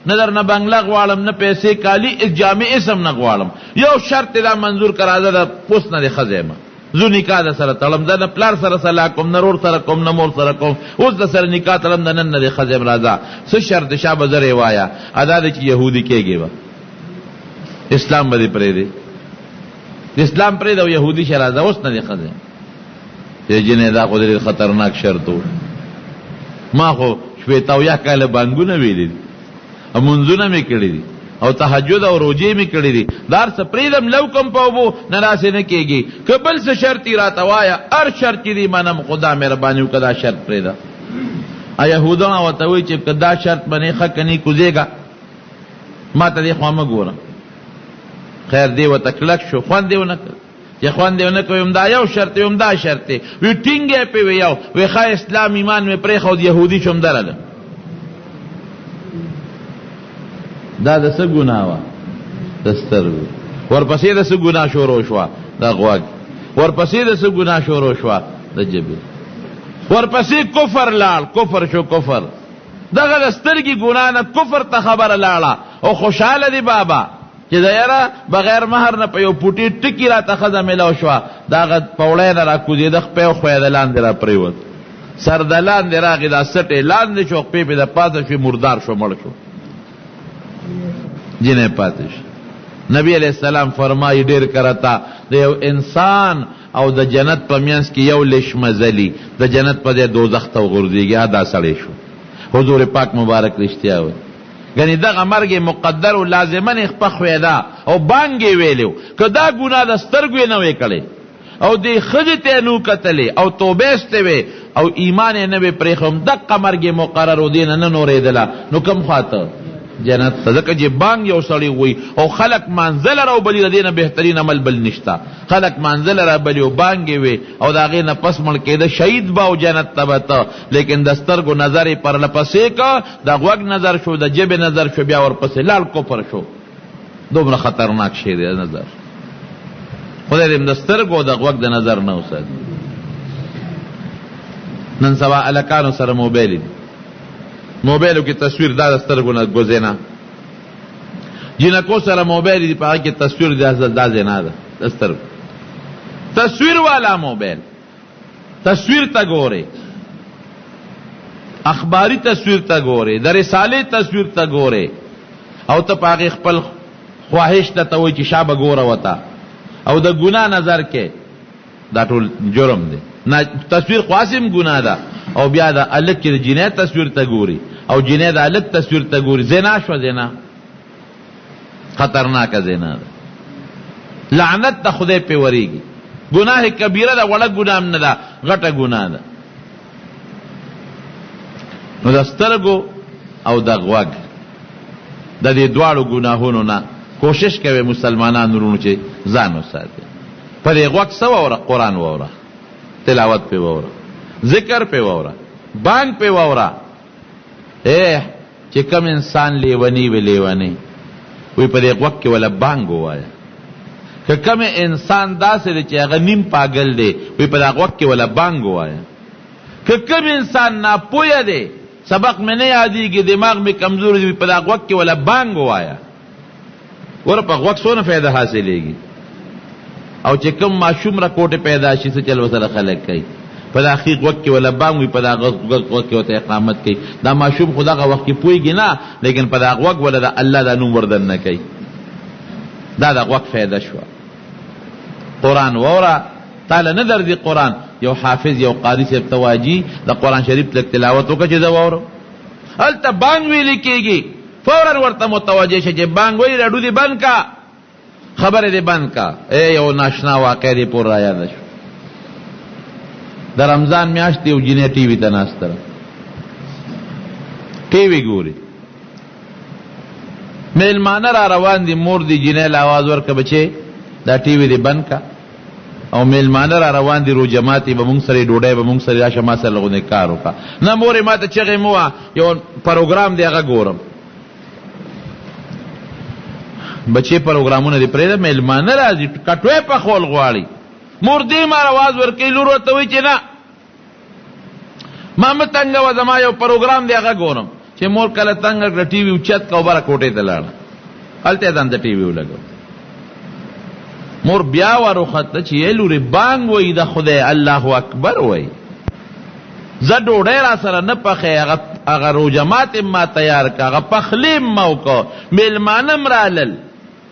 نه درنه بنګله غواړم، نه پیسې، کالي، جامې هېڅ هم نه غواړم، یو شرط دې دا منظور کړه، راځه د اوس نه دې ښځه یم، زه نکاح در سره تړم، زه نه پلار سره سلا کوم، نه ورور سره کوم، نه مور سره کوم، اوس در سره نکاح تړم، د نن نه دې ښځه یم، راځه. څه شرط دی؟ شابه زر یې وایه. ادا دی چې یهودي کېږې به، اسلام به دې پرېږدې، اسلام پرېږده او یهودي شه، راځه اوس نه دې ښځه یم. چې جینۍ دا خو ډېر خطرناک شرط و، ما خو شپېته اویا کاله بانګونه ویلي دي او منځونه مې کړي دي او تهجد او روژې مې کړي دي، دا هر څه پرېږدم لو کوم په اوبو، نه داسې نه کېږي. که بل څه شرط یې راته وایه، هر شرط چې دی منم، خو دا مهرباني وکړه دا شرط پرېږده. یهودان ورته وایي چې که دا شرط منې ښه، که نه کوزېږه، ما ته دې خوا مه ګوره. خیر دی ورته کلک شو، خوند یې ونه کړ. چې خوند یې ونه کړ، همدا یو شرط دی، همدا شرط دی. وی ټینګ یې پرې وی یو، وی ښه اسلام ایمان مې پرېښود، یهودي شوم درله. دا د څه ګناه وه؟ د سترګو. ورپسې د څه ګناه شروع شوه؟ د غوږ. ورپسې د څه ګناه شروع شوه؟ د ژبې. ورپسې کفر لاړ، کفر شو، کفر. دغه د سترګې ګناه نه کفر ته خبره لاړه. او خوشحاله دی بابا چې د یاره بغیر مهر نه په یو پوټې ټکي راته ښځه میلاو شوه، د هغه پوړی نه راکوزېده، خپې او ښویده لاندې راپرېوت، سر د لاندې راغی، دا سټې لاندې شو، خپې پې د پاسه شوې، مردار شو، مړ شو، جینۍ پاتې شو. نبی علیه السلام فرمایي ډېر کرته د یو انسان او د جنت په منځ کې یو لش مزلی د جنت په ځای دوزخ ته وغورځېږي. دا سړی شو. حضور پاک مبارک رښتیا وایي، ګنې دغه مرګ یې مقدر و، لازماً یې خپه ښویېده او بانګ یې ویلی و. که دا ګناه د سترګو یې نه وی کړې او دې ښځې ته یې نه و کتلې او توبه ایستې وی او ایمان یې نه وی پرېښی، همدقه مرګ یې مقرر و، دې نه نه نورېدله، نو کوم خوا ته؟ جنت ته. ځکه چې بانګ یو سړی وایي او خلک مانځه له راوبلي، د دې نه بهترین عمل بل نشته. خلک مانځه له رابلي او بانګ یې وي او د هغې نه پس مړ کېده، شهید به او جنت ته به ته. لیکن د سترګو نظر یې پرله پسې که، د غوږ نظر شو، د ژبې نظر شو، بیا ورپسې لاړ کفر شو. دومره خطرناک شی دی نظر. خدای دې د سترګو او د غوږ د نظر نه وساتي. نن سبا هلکانو سره موبایل دي، موبایلو کې تصویر دا د سترګو نه ګوزېنه، جینکو سره موبایل دي، په هغه کې تصویر دی، دا زنا ده د سترګو تصویر والا موبایل، تصویر ته ګورې، اخباري تصویر ته ګورې، د رسالې تصویر ته ګورې، او ته په هغې خپل خواهش ته ته وایي چې شابه ګوره ورته، او د ګناه نظر کې دا ټول جرم دی. نه تصویر خو هسې هم ګناه ده، او بیا د هلک چې د جینۍ تصویر ته ګوري او جینۍ د هلک تصویر ته ګوري، زنا شوه، زنا خطرناکه زنا ده، لعنت د خدای پې ورېږي، ګناه کبیره ده، وړه ګناه هم نه ده، غټه ګناه ده. نو د سترګو او د غوږ د دې دواړو ګناهونو نه کوشش کوي مسلمانان وروڼو چې ځان وساتي. په دې غوږ څه واوره؟ قرآن واوره، تلاوت پې واوره، ذکر پې واوره، بانګ پې واوره. ای چې کوم انسان لیونی وي، لیونی وي، په دې غوږ کې وله بانګ ووایه. که کوم انسان داسې دی چې هغه نیم پاګل دی، وي په دا غوږ کې وله بانګ ووایه. که کوم انسان ناپوهه دی، سبق مې نه یادېږي، دماغ مې کمزوری دی، په دا غوږ کې وله بانګ ووایه. ګوره په غوږ څونه فایده حاصلېږي. او چې کوم ماشوم رکوټې پیدا شي، څه چل ورسره خلک کوي، په دا ښي غوږ کې وله بانګ وي، په دا غوږ کې ورته اقامت کوي. دا ماشوم خو دغه وخت کې پوهېږي نه، لیکن په دا غوږ وله د الله دا نوم وردننه کوي. دا د غوږ فایده شوه. قرآن واوره، تاله نه درځي قرآن، یو حافظ یو قاري صاحب ته وایه جي د قرآن شریف لږ تلاوت وکړه چې زه واورم. هلته بانګ ویل کېږي، فورا ورته متوجه شه چې بانګ وایي، راډیو دې بند کا، خبرې دې بند کا. ای یو ناشنا واقع دې پور را یاده شو. د رمضان میاشت یو جینۍ ټي وي ته ناسته ده، ټي وي ګوري، میلمانه را روان دي، مور دې جینۍ له اواز ورکړه، بچې دا ټي وي دې بند کا، او میلمانه را روان دي، روژه ماتي به مونږ سره، ډوډۍ به مونږ سره، راشه ما سره لږ کار وکړه. نه مورې ما ته چغې مه وه، یو پروګرام دی هغه ګورم. بچې پروګرامونه دې پرېږده، میلمانه راځي، کټوی پخول غواړي. مور دې مار اواز ورکوي، لور ورته وایي چې نه ما مه تنګوه، زما یو پروګرام دی هغه ګورم. چې مور کله تنګه کړه، ټي وي اوچت کړه او بره کوټې ته لاړه، هلته یې ځان ته ټي وي ولګوه. مور بیا وروخته چې ای لورې بانګ وایي د خدای، الله اکبر وایي، زه ډوډۍ را سره نه پخې، هغه روژه ماتې ما تیار کړه، هغه پخلی ما وکړه، مېلمانه هم رالل،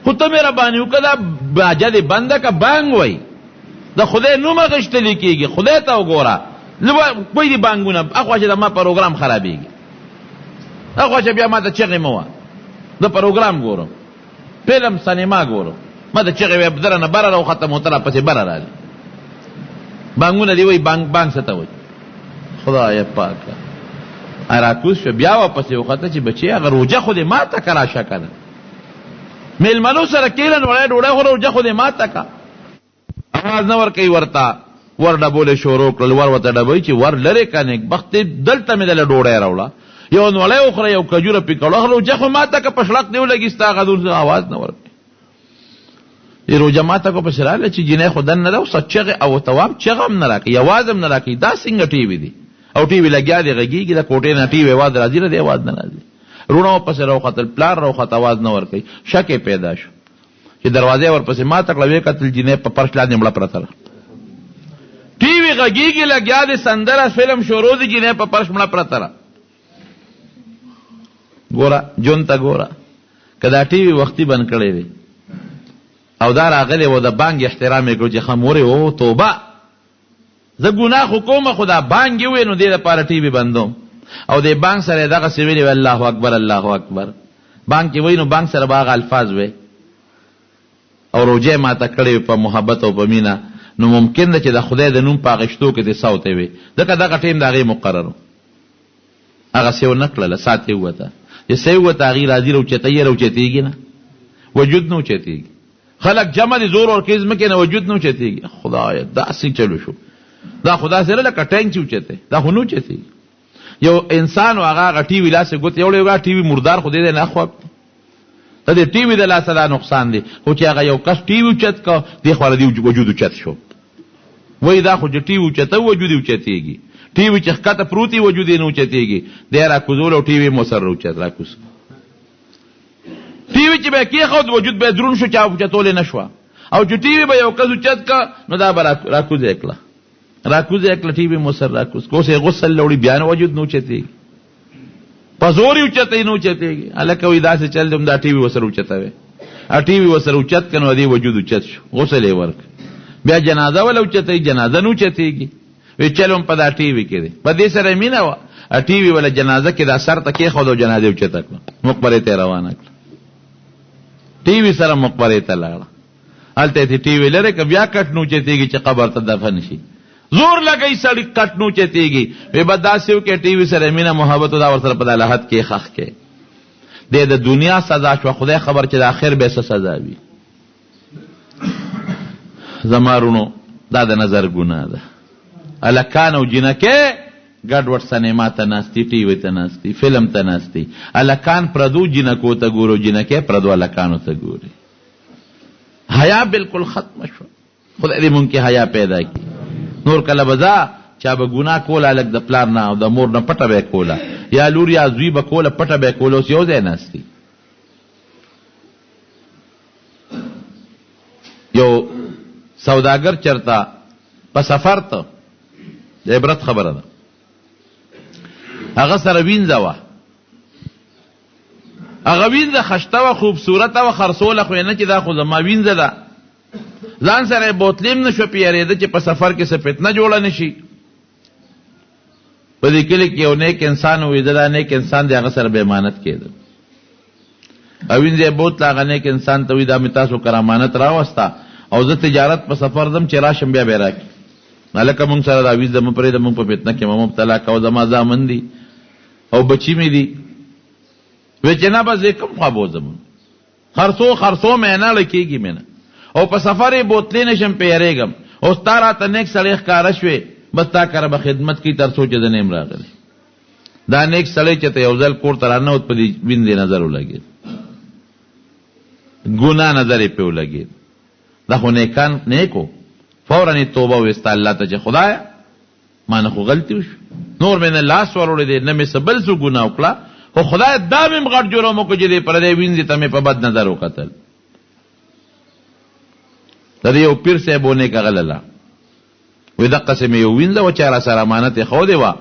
خو ته مهرباني وکړه دا باجه دې بنده کړه، بانګ وایي د خدای نوم اخیستل کېږي، خدای ته وګوره، کوی دي بانګونه، اخوا چې د ما پروګرام خرابېږي، اخوا چې بیا ما ته چغې مه وه، زه پروګرام ګورم، فلم سینما ګورم، ما ته چغې وایه، درنه بره راوختم او ته راپسې بره رالې، بانګونه دې وایي، بانګ بانګ څه ته وایي؟ خدای پاکه راکوز شو، بیا ورپسې وخته چې بچې هغه روژه خو دې ماته که راشه که نه، مېلمنو سره کښېنه، ډوډۍ ډوډۍ خوره، روژه خو دې ماته که. اواز نه ورکوي ورته، ور ډبول یې شروع کړل، ور ورته ډبوي چې ور لرې که نېکبختې، دلته مې دله ډوډۍ راوړه، یو نوړی وخوره، یو کجوره پیکړه وخوره، روژه خو ماته که، په شړق دې ولګي ستا هغه دور، اواز نه ورکوي. دې روژه ماته کو پسې راغله چې جینۍ خو دننه ده، اوس چغې او تواب چغه هم نه راکوي، اواز هم نه راکوي، دا څنګه ټي وي دي؟ او ټي وي لګیا دی غږېږي، د کوټې نه ټي وي اواز راځي، نه دی اواز نه راځي. وروڼه ورپسې راوختل، پلار راوخت، اواز نه ورکوي، شک یې پیدا شو چې دروازه یې ورپسې ماته کړه، ویې کتل جینۍ په فرش لاندې مړه پرته ده، ټي وي غږېږي لګیا دی، سندره فلم شروع دی، جینۍ په فرش مړه پرته ده. ګوره ژوند ته ګوره، که دا ټي وي وختي بند کړی وي او دا راغلی و د بانګ احترام یې کړو چې ښه مورې او توبه، زه ګناه خو کوم خو دا بانګ یې ووایي نو دې لپاره ټي وي بندوم، او دې بانګ سره یې دغسې ویلي وي الله اکبر الله اکبر، بانګ کې وایي نو بانګ سره به هغه الفاظ وي او روژه یې ماته کړې وي په محبت او په مینه، نو ممکن ده چې د خدای د نوم په اخیستو کې دې سوتی وي، ځکه دغه ټیم د هغې مقرر و. هغسې ونه کړله، ساه ترې ووته، چې ساه یې ووته هغوی راځي راوچتوي یې، راوچتېږي نه، وجود نه اوچتېږي. خلک جمع دي زور ورکوي ځمکې نه، وجود نه اوچتېږي. خدایه داسې چلو شو، دا خو داسې نه لکه ټانک چې اوچتوي، دا خو نه اوچتېږي. یو انسان و هغه هغه ټي وي لاسې ګوتې وړې وه، ټي وي مردار خو دې دی نه اخوا د دې ټي وي د لاسه دا نقصان دی، خو چې هغه یو کس ټي وي اوچت کړ، دې خوا له دې وجود اوچت شو. وایي دا خو چې ټي وي اوچتوي وجود یې اوچتېږي، ټي وي چې ښکته پروت وي وجود یې نه اوچتېږي. دی راکوزول او ټي وي مو سره راوچت راکوز کړ. ټي وي چې به یې کېښود وجود به یې دروند شو، چا اوچتولی نه شوه. او چې ټي وي به یو کس اوچت کړ نو دا به راکوزه یې کړه، راکوزه یې کړه، ټي وي مو سره راکوز کړ. اوس یې غسل له وړي بیا نه وجود نه اوچتېږي، په زور یې اوچتوي نه اوچتېږي. هلکه وایي داسې چل دی هم دا ټي وي ورسره اوچتوي، ټي وي ورسره اوچت کړه نو دې وجود اوچت شو، غسل یې ورکړ. بیا جنازه وله اوچتوي، جنازه نه اوچتېږي. وایي چل هم په دا ټي وي کې دی، په دې سره یې مینه وه. ټي وي وله جنازه کې دا سر ته کېښود او جنازه یې اوچته کړه، مقبرې ته یې روانه کړه. ټي وي سره مقبرې ته لاړه، هلته یې ټي وي لرې که بیا کټ نه اوچتېږي چې قبر ته دفن شي. زور لګوي سړي کټ نه اوچتېږي. وی بس داسې وکړې ټي وي سره مینه محبت دا ورسره په دا لحد کې ښخ کړې. دی د دنیا سزا شوه، خدای خبر چې د اخر به څه سزا وي. زما وروڼو دا د نظر ګناه ده. هلکان او جینکۍ ګډوډ سنیما ته ناست دي، ټي وي ته ناست دي، فلم ته ناست دي. هلکان پردو جینکو ته ګوري او جینکۍ پردو هلکانو ته ګوري. حیا بالکل ختمه شوه. خدای دې مونږ کې حیا پیدا کړي. نور کله به ځه چا به ګناه کوله هلک د پلار نه او د مور نه پټه به یې کوله، یا لور یا زوی به کوله پټه به یې کوله، اوس یو ځای ناست دي. یو سوداګر چرته په سفر ته، د عبرت خبره ده، هغه سره وینځه وه، هغه وینځه خشته وه، خوبصورته وه، خرڅوله خو یې نه چې دا خو زما وینځه ده. ځان سره یې بوتلې هم نه شوه پرې، یېرېده چې په سفر کې څه فتنه جوړه نه شي. په دې کلي کې یو نیک انسان و، ویده دا نیک انسان دی، هغه سره به امانت کېده. او وینځه یې بوتله، هغه نیک انسان ته وایي دا مې تاسو کره امانت راوسته او زه تجارت په سفر ځم، چې راشم بیا به یې راکړي. هلکه مونږ سره دا وینځه مه پرېږده، مونږ په فتنه کې مه مبتلا کوه، زما زامن دي او بچي مې دي. وایي چې نه، بس زه یې کوم خوا بوځم، خرڅو خرڅو مې نه لکېږي مې نه، او په سفر یې بوتلی نه شم، پرې یېرېږم. اوس تا راته نیک سړی ښکاره شوې، بس تا کره به خدمت کوي تر څو چې زه نه یم راغلی. دا نیک سړی چې ته یو ځل کور ته راننوت، په دې وینځې نظر ولګېد، ګناه نظر یې پرې ولګېد. دا خو نیکان نیک و، فورا یې توبه وویسته الله ته چې خدایه ما نه خو غلطي وشوه، نور مې نه لاس وروړی دی، نه مې څه بل څه ګناه وکړه، خو خدایه دا مې هم غټ جرم وکړو چې دې پردۍ وینځې ته مې په بد نظر وکتل. د دې یو پیر صاحب و نیک هغه له وی دقسې مې یو وینځه وه چا راسره امانت ایښودې وه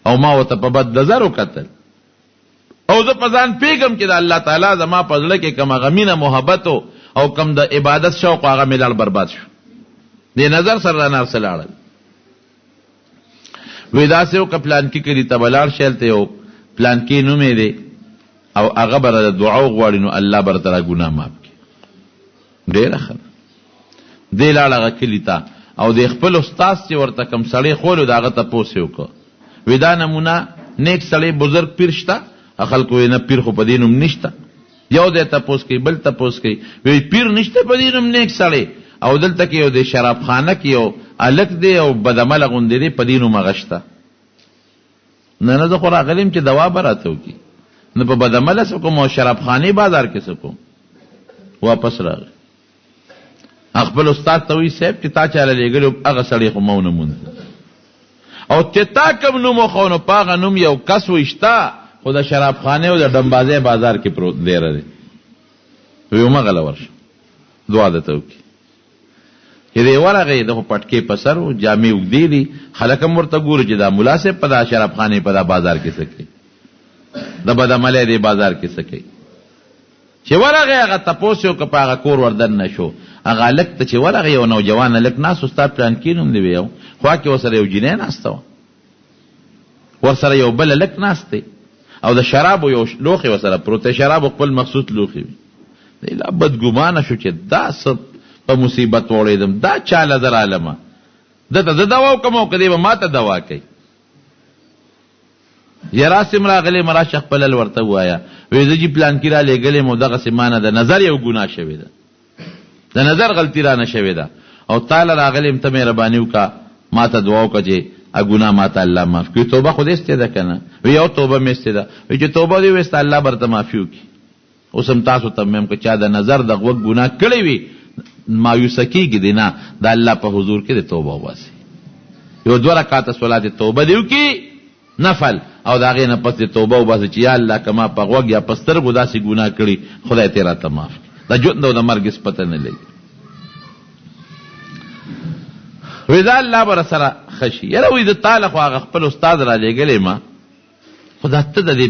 او ما ورته په بد نظر وکتل، او زه په ځان پوهېږم چې د الله تعالی زما په زړه کې کوم هغه مینه محبت او کوم د عبادت شوق هغه مې لاړ برباد شو، دې نظر سره رانه هر څه لاړل. وی داسې وکړه پلانکي کلي ته به لاړ شې، هلته یو پلانکی نوم یې دی او هغه به راته دعا وغواړي نو الله به راته را ګناه معاف کړي. ډېره ښه ده. دی لاړ هغه کلي ته او د خپل استاد چې ورته کوم سړی ښوولی و د هغه تپوس یې وکړ، وی دا نمونه نیک سړی بزرګ پیر شته؟ خلکو وی نه، پیر خو په دې نوم نشته. یو ځای تپوس کوي، بل تپوس کوي، وی پیر نشته په دې نوم نیک سړی، او دلته کې یو د شرابخانه کې یو هلک دی او بدعمله غوندې دی، په دې نوم هغه شته. نه نه، زه خو راغلی یم چې دوا به راته وکړي، نو په بدعمله څه کوم او شرابخانې بازار کې څه کوم؟ واپس راغی، خپل استاد ته وایي صاحب چې تا چاله لېږلی وم هغه سړی خو ما ونه موند، او چې تا کوم نوم وښود نو په هغه نوم یو کس وایي شته، خو د شرابخانې او د ډمبازۍ بازار کې پروت دیره دی. وایي همغه له ورشه دعا درته وکړي. چې دی ورغی، د خو پټکې په سر و، جامې اوږدې دي، خلک هم ورته ګوري چې دا ملا صاحب په دا شرابخانې په دا بازار کې څه کوي، د بدعملۍ دې بازار کې څه کوي. چې ورغی هغه تپوس یې وکړ، په هغه کور ور دننه شو، هغه هلک ته چې ورغی یو نوجوان هلک ناست و، ستا پلانکی نوم دی؟ وی هو. خوا کې ورسره یو جینۍ ناسته وه، ورسره یو بل هلک ناست دی او د شرابو یو لوښی ورسره پروت دی، شرابو خپل مخصوص لوښي وي. دی لا بدګمانه شو چې دا څه په مصیبت وړېدم، دا چا له زه رالمه، ده ته زه دوا وکړم او که دی به ما ته دوا کوي. یرا سم راغلی یم، راشه خپل حل ورته ووایه. وایي زه جي پلانکي رالېږلی یم او دغسې ما نه د نظر یو ګناه شوې ده، د نظر غلطي رانه شوې ده او تا له راغلی یم، ته مهرباني وکړه ما ته دعا وکړه چې ګناه ما ته الله معاف کړي. توبه خو دې ایستې ده که نه؟ وایي یو توبه مې ایستې ده. وایي چې توبه دې وایسته الله به درته معافي وکړي. اوس هم تاسو ته وایم که چا د نظر د غوږ ګناه کړې وي مایوسه کېږي دې نه، د الله په حضور کې دې توبه وباسي، یو دوه رکعته صلات توبه دې وکړي نفل، او د هغې نه پس دې توبه وباسي چې یا الله که ما په غوږ یا په سترګو داسې ګناه کړي خدای ته یې راته معاف کړي. د ژوند او د مرګ هېڅ پته نه لګي. وایي دا الله به راسره ښه شي. یاره وایي زه تا له خو هغه خپل استاد رالېږلی یم، خو دا ته د دې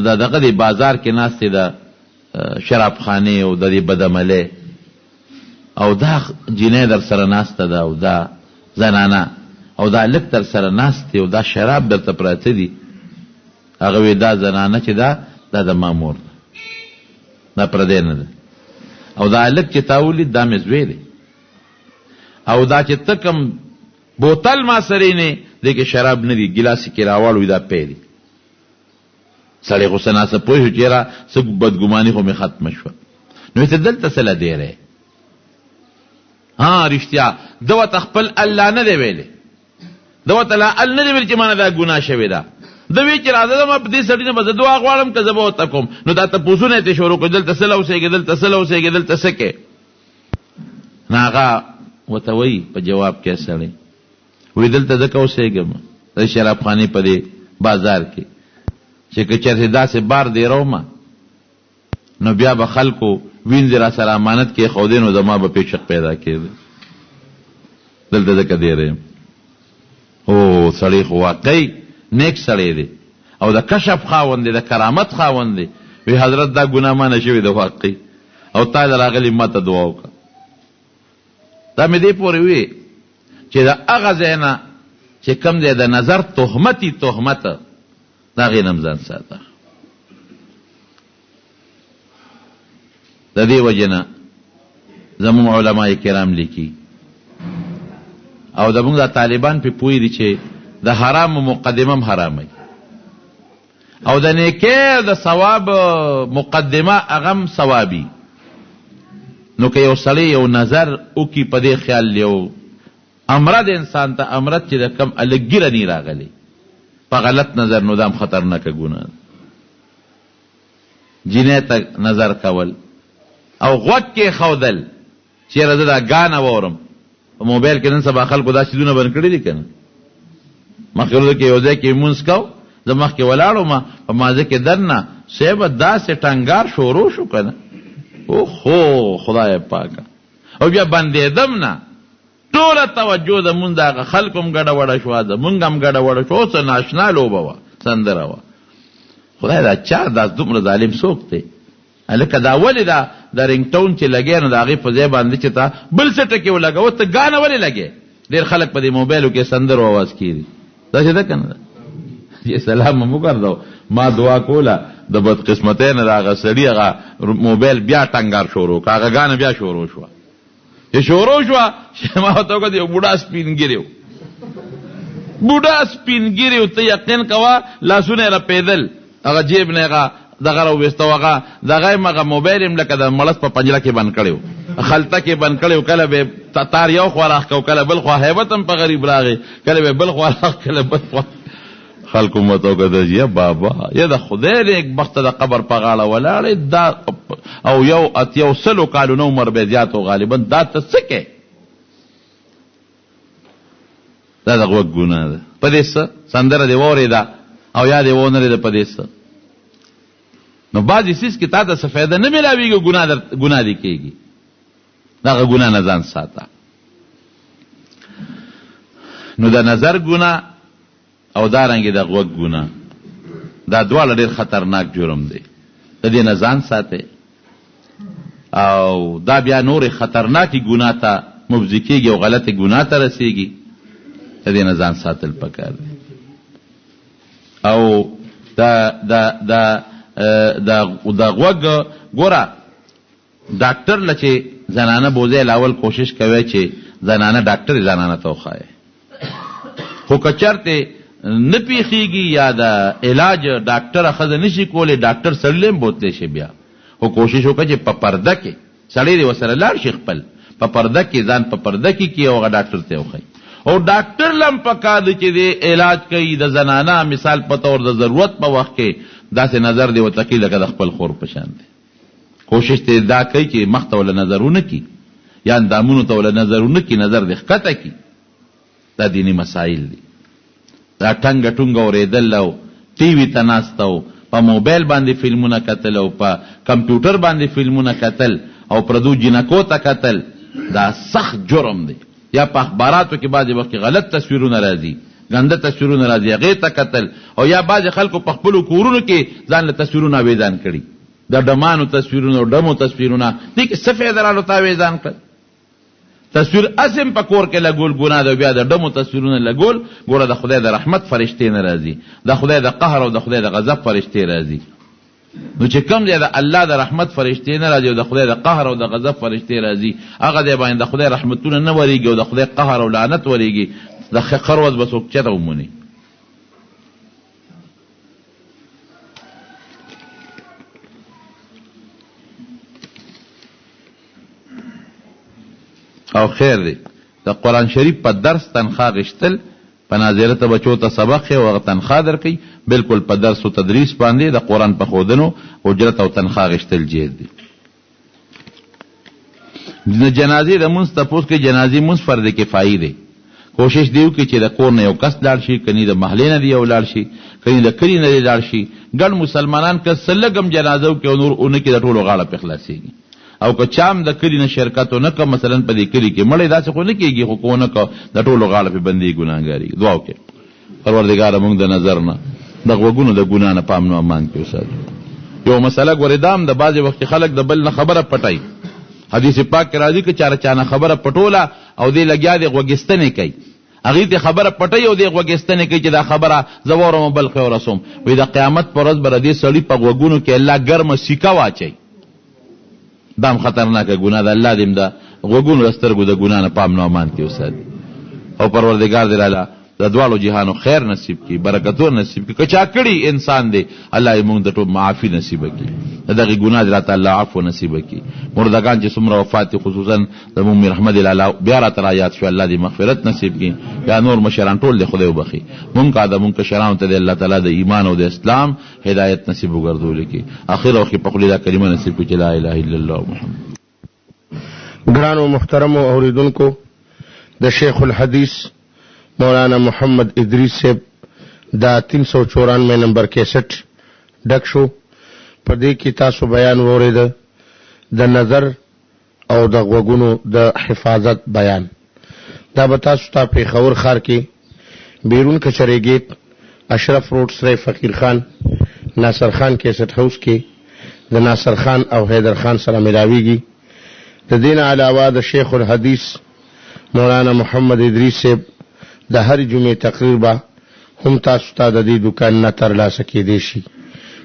د دغه دې بازار کې ناست یې د شرابخانې او د دې بدعملۍ او دا جینۍ در سره ناسته ده او دا زنانه، او دا هلک در سره ناست دی او دا شراب درته پراته دي. هغه وی دا زنانه چې ده دا د ما مور ده، دا پردی نه ده، او دا هلک چې تا ولید دا مې زوی دی، او دا چې ته کوم بوتل ما سره نه دې کې شراب نه دي، ګیلاس کې راواړوي دا پی دی. سړی خو څه ناڅه پوه شو چې یاره څه بدګماني خو مې ختمه شوه. نو ته دلته څه له دیری؟ ها رښتیا ده ورته خپل الله نه دی ویلی، ده ورته لا ال نه دی ویلی چې مانه دا ګناه شوې ده. ده وی چې راځه زما په دې سړي نه به زه دعا غواړم که زه به ورته کوم. نو دا تپوسونه یې ترې شروع کړل، دلته څه له اوسېږې، دلته څه له اوسېږې، دلته څه کوې؟ نو هغه ورته وایي په جواب کې سړی وایي دلته ځکه اوسېږم د شرابخانې په دې بازار کې چې که چېرې داسې بار دېروم نو بیا به خلکو وینځې را سره امانت کېښودې، نو زما به پې شک پیدا کېده، دلته ځکه دېره یم. او سړی خو واقعي نیک سړی دی او د کشف خاوند دی، د کرامت خاوند دی. وی حضرت دا ګناه ما نه شوې ده واقعي، او تا له راغلي ما ته دعا وکړه. دا مې دې پورې وی چې د هغه ځای نه چې کوم ځای د نظر تهمت وي، تهمت د هغې نه هم ځان ساته. د دې وجې نه زموږ علما کرام لیکي او زموږ دا طالبان پې پوه دي چې د حرامو مقدمه هم حرامه او د نیکۍ د ثواب مقدمه هغه هم ثوابي. نو که یو سړی یو نظر وکړي په دې خیال یو امرد انسان ته امرد چې د کم هلک ږیره نی راغلې په غلط نظر، نو دا هم خطرناکه ګناه ده. جینۍ ته نظر کول او غوږ کېښودل چې یاره زه دا ګانه واورم. په موبایل کې نن سبا خلکو دا څیزونه بند کړي دي که نه؟ مخکې ورځو کې یو ځای کې لمونځ کو، زه مخکې ولاړ وم، په مازه کې دننه صاحبه داسې ټنګار شروع شو که نه، اوخو خدای پاکه، او بیا بندېدم نه، ټوله توجه زمونږ د هغه خلکو هم ګډه وډه شوه، زمونږ هم ګډه وډه شوه، څه ناشنا لوبه وه، سندره وه. خدای دا چا دا دومره ظالم څوک دی؟ هلکه دا ولې دا د رینګ ټون چې لګې نو د هغې په ځای باندې چې تا بل څه ټکی ولګوه، ته ګانه ولې لګې؟ ډېر خلک په دې موبایلو کې سندرو اواز کېږي، داسې ده که نه ده؟ چې سلام مې وګرځاو، ما دعا کوله د بدقسمتۍ نه د هغه سړي هغه موبایل بیا ټنګار شروع کړ، هغه ګانه بیا شروع شوه. چې شروع شوه چې ما ورته وکتل یو بوډا سپین ږیری و، بوډا سپین ږیری و، ته یقین کوه لاسونه یې رپېدل، هغه جیب نه هغه دغه راوویسته، هغه دغه یې هغه موبایل یې لکه د مړس په پنجره کې بند کړی و، خلطه کې بند کړی و، کله به یې تار یو خوا راښکه، کله بل خوا، هیبت هم په غریب راغی، کله به یې بل خوا راښکه، کله بل خوا. خلکو مو ورته وکتل چې یا بابا یا د خدای نیک بخته د قبر په غاړه ولاړې دا، او یو اتیاو سلو کالو نه عمر به زیات و غالبا، دا ته څه کوې؟ دا د غوږ ګناه ده. په دې څه سندره دې واورېده او یا دې ونه رېده، په دې څه؟ نو بعضې څیز کې تا ته څه فایده نه میلاویږي، ګناه دې کېږي، دغه ګناه نه ځان ساته. نو د نظر ګناه او دارنګې د غوږ ګناه، دا دواړه ډېر خطرناک جرم دی، د دې نه ځان ساتئ. او دا بیا نورې خطرناکې ګناه ته مفضي کېږي او غلطې ګناه ته رسېږي، د دې نه ځان ساتل پکار دی. او د د د د د غوږ ګوره ډاکټر له چې زنانه بوځی لاول کوشش کوی چې زنانه ډاکټر زنانه ته وښایې، خو که چرته نه پیښیږي یا د علاج ډاکټره ښځه نشي کولی، ډاکټر سړي له هم بوتلی شي بیا، خو کوشش وکړه چې په پرده کې سړی دې ورسره لاړ شي، خپل په پرده کې ځان په پرده کې کړي او هغه ډاکټر ته یې وښایي. او ډاکټر له هم پکار دی چې دی علاج کوي د زنانه مثال په طور د ضرورت په وخت کې داسې نظر دې ورته کوي لکه د خپل خور په شان دی. کوشش دې دا کوي چې مخ ته وله نظر ونه کړي یا اندامونو ته وله نظر ونه کړي، نظر دې ښکته کړي. دا دیني مسایل دي. دا ټنګه ټونګه اورېدل او ټي وي ته ناسته او په موبایل باندې فلمونه کتل او په کمپیوټر باندې فلمونه کتل او پردو جینکو ته کتل، دا سخت جرم دی. یا په اخباراتو کې بعضې وخت کې غلط تصویرونه راځي، ګنده تصویرونه راځي، هغې ته کتل، او یا بعضې خلکو په خپلو کورونو کې ځان له تصویرونه اویزان کړي، د ډمانو تصویرونه او ډمو تصویرونه، دې کې څه فایده رالو تا اویزان کړل؟ ته تصویر هسې هم په کور کې لګول ګناه ده، بیا د ډمو تصویرونه لګول، ګوره د خدای د رحمت فرشتې نه راځي، د خدای د قهر او د خدای د غضب فرشتې راځي. نو چې کوم ځای د الله د رحمت فرشتې نه راځي او د خدای د قهر او د غضب فرشتې راځي، هغه ځای باندې د خدای رحمتونه نه ورېږي او د خدای قهر او لعنت ورېږي، د ښه ورځ به څوک چېرته وموني؟ او خیر دی د قرآن شریف په درس تنخوا غشتل په ناظره ته بچو ته سبق ښیې او هغه تنخوا درکوي، بلکل په درس و تدریس باندې د قرآن په ښودنو اجرت او تنخوا غشتل جایز دي. د جنازې د مونځ تپوس کوي، جنازې مونځ فرض کفایي دی، کوشش دې وکړي چې د کور نه یو کس لاړ شي، کني د محلې نه دې یو لاړ شي، کني د کلي نه دې لاړ شي، ګڼ مسلمانان که څه لږ هم جنازه وکړي او نور ونه کړي د ټولو غاړه پرې خلاصېږي. او که چا هم د کلي نه شرکت ونه کړ، مثلاً په دې کلي کې مړی داسې خو نه کېږي، خو که ونه کړ د ټولو غاړه پرې بندېږي، ګناهګارېږي. دعا وکړئ پروردګاره مونږ د نظر نه، د غوږونو د ګناه نه په امن و امان کې وساتې. یوه مسئله ګورې دا هم ده، بعضې وخت کې خلک د بل نه خبره پټوي. حدیث پاک کې راځي که چا د چا نه خبره پټوله او دی لګیا دی غوږېستنې کوي، هغوی ترې خبره پټوي او دی غوږېستنې کوي چې دا خبره زه واورم او بل ښه ورسوم، وایي د قیامت په ورځ به د دې سړي په غوږونو کې الله ګرمه سیکه واچوي. دا هم خطرناکه ګناه ده. الله دې هم د غوږونو د سترګو د ګناه نه په امن او امان کې وساتي او پروردګار دې راله د دواړو جهانو خیر نصیب کړي، برکتونه نصیب کړي. که چا کړي انسان دی، الله یې مونږ د ټول معافي نصیب کړي، د دغې ګناه دې راته الله عفو نصیب کړي. مردګان چې څومره وفات دي، خصوصا زموږ میر احمد لالا بیا راته را یاد شو، الله دې مغفرت نصیب کړي. یا نور مشران ټول دې خدای وبخښي. مونږ کا د مونږ کشرانو ته دې الله تعالی د ایمان او د اسلام هدایت نصیب وګرځولي کی اخر وخت کې په خولې دا کلمه نصیب کړي چې لا اله الا الله محمد. ګرانو محترمو اوریدونکو د شیخ الحدیث مولانا محمد ادریس صاحب دا 394 نمبر کیسټ ډک شو. په دې کې تاسو بیان واورېده د نظر او د غوږونو د حفاظت بیان. دا به تاسو ته پېښور ښار کې بیرون کچرې ګېټ، اشرف روډ، سرای فقیر خان، ناصر خان کیسټ هاوس کې د ناصر خان او حیدر خان سره ملاویږي. د دې نه علاوه د شیخ الحدیث مولانا محمد ادریس صاحب د هرې جمعې تقریر به هم تاسو ته د دې دوکان نه ترلاسه کېدی شي.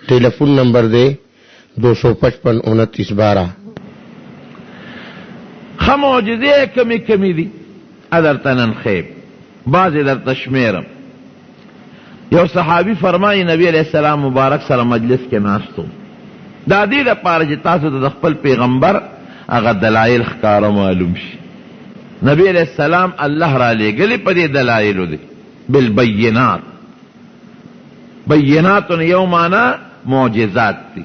ټیلیفون نمبر دی 255 29 12. ښه معجزې یې کمې کمې دي درته نن ښیم بعضې درته شمېرم. یو صحابي فرمایي نبی علیه السلام مبارک سره مجلس کې ناست وم، دا دې دپاره چې تاسو ته د خپل پیغمبر هغه دلایل ښکاره معلوم شي. نبی علیه السلام الله رالیږلی په دې دلایلو دی بالبینات. بینات یو معنا معجزات دي.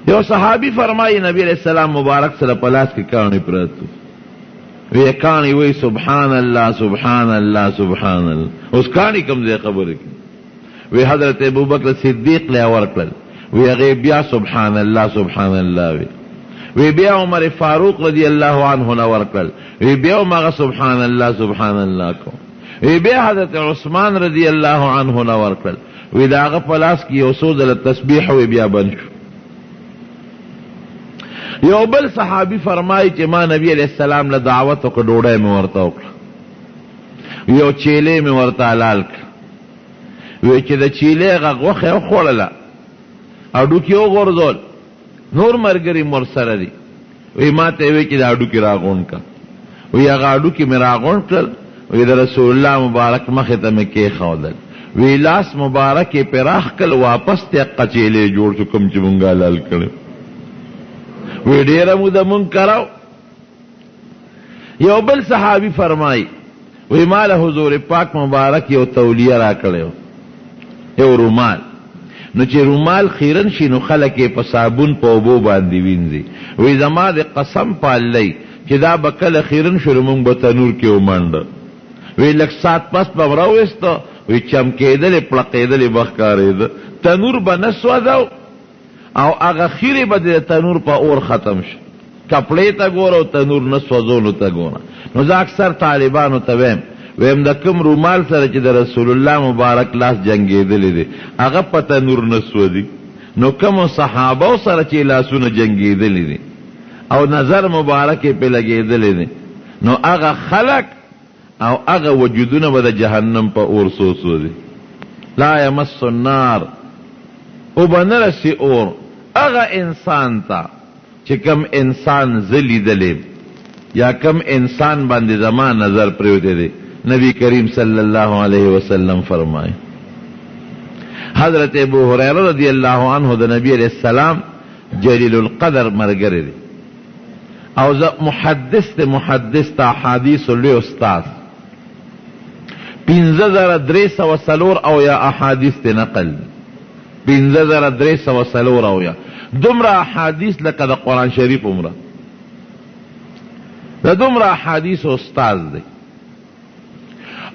یو صحابي فرمایي نبی علیہ السلام مبارک سره په لاس کې کاڼي پروت وو، وی کاڼي وی سبحان الله سبحان الله سبحان الله. اوس کاڼي کوم ځای خبرې کوي؟ وی حضرت ابوبکر صدیق له ورکړل، وی هغې بیا سبحان الله سبحان الله وی، وی بیا عمر فاروق رضی الله عنه له ورکړل، وی بیا هم هغه سبحان الله سبحان الله کو، وی بیا حضرت عثمان رضی الله عنه له ورکړل، وی د هغه په لاس کې یو څو ځله تسبیح وی بیا بند شو. یو بل صحابي فرمایي چې ما نبی علیه السلام له دعوت وکړ، ډوډۍ مې ورته وکړه، یو چیلې مې ورته حلال کړ، وی چې د چیلې هغه غوښه یې وخوړله، هډوکي وغورځول، نور ملګري مې ورسره دي، وی ما ته یې وی چې دا هډوکي راغونډ کړه، وی هغه هډوکي مې راغونډ کړل، وی د رسول الله مبارک مخې ته مې کېښودل، وی لاس مبارک یې پرې راښکل، واپس ترې هقه چیلې جوړ شو کوم چې مونږ حلال کړی. وی ډېره موده مونږ کره. یو بل صحابي فرمایي وی ما له حضور پاک مبارک یو تولیه راکړی یو رومال، نو چې رومال خیرن شي نو خلک یې په صابون په اوبو باندې وینځي. وی زما د قسم په الله چې دا به کله خیرن شو نو مونږ به تنور کې ومنډه. وی لږ ساعت پس به هم راویسته، وی چمکېدلې پړقېدلې به ښکارېده، تنور به نه سوځاو او هغه خیرې به د تنور په اور ختم شي. کپړې ته ګوره او تنور نه سوځولو ته ګوره. نو زه اکثر طالبانو ته وایم، وایم د کوم رومال سره چې د رسول الله مبارک لاس جنګېدلی دی هغه په تنور نه سوځي، نو کومو صحابو سره چې لاسونه جنګېدلي دي او نظر مبارک یې پرې لګېدلی دی، نو هغه خلک او هغه وجودونه به د جهنم په اور سوځي. لا یمس النار، وبه نه رسي اور هغه انسان ته چې کوم انسان زه لیدلی یا کوم انسان باندې زما نظر پریوتی دی. نبی کریم صلی الله علیه وسلم فرمایي، حضرت ابو هریره رضی الله عنه د نبی علیه السلام جلیل القدر ملګری دی او زه محدث دی، محدث د احادیثو لوی استاد، 5374 احادیث دی نقل دي، 5374، دومره احادیث لکه د قرآن شریف عمره، د دومره احادیث استاد دی.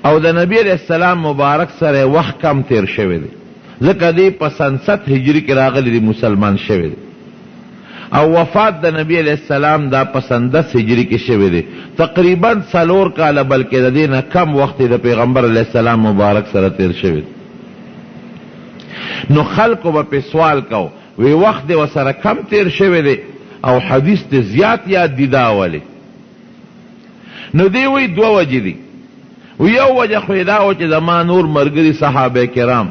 او د نبی علیه السلام مبارک سره وخت کم تیر شوی دی، ځکه دی په سن 7 هجري کې راغلی دی، مسلمان شوی دی، او وفات د نبی علیه السلام دا په سن 10 هجري کې شوی دی، تقریبا 4 کاله بلکې د دې نه کم وخت د پیغمبر علیه السلام مبارک سره تیر شوی دی. نو خلکو به پې سوال کو، وی وخت دې ورسره کم تیر شوی دی او حدیث دې زیات یاد دی، دا ولې؟ نو دی وی دوه وجې دي. یو وجه خو یې دا وه چې زما نور ملګري صحابه کرام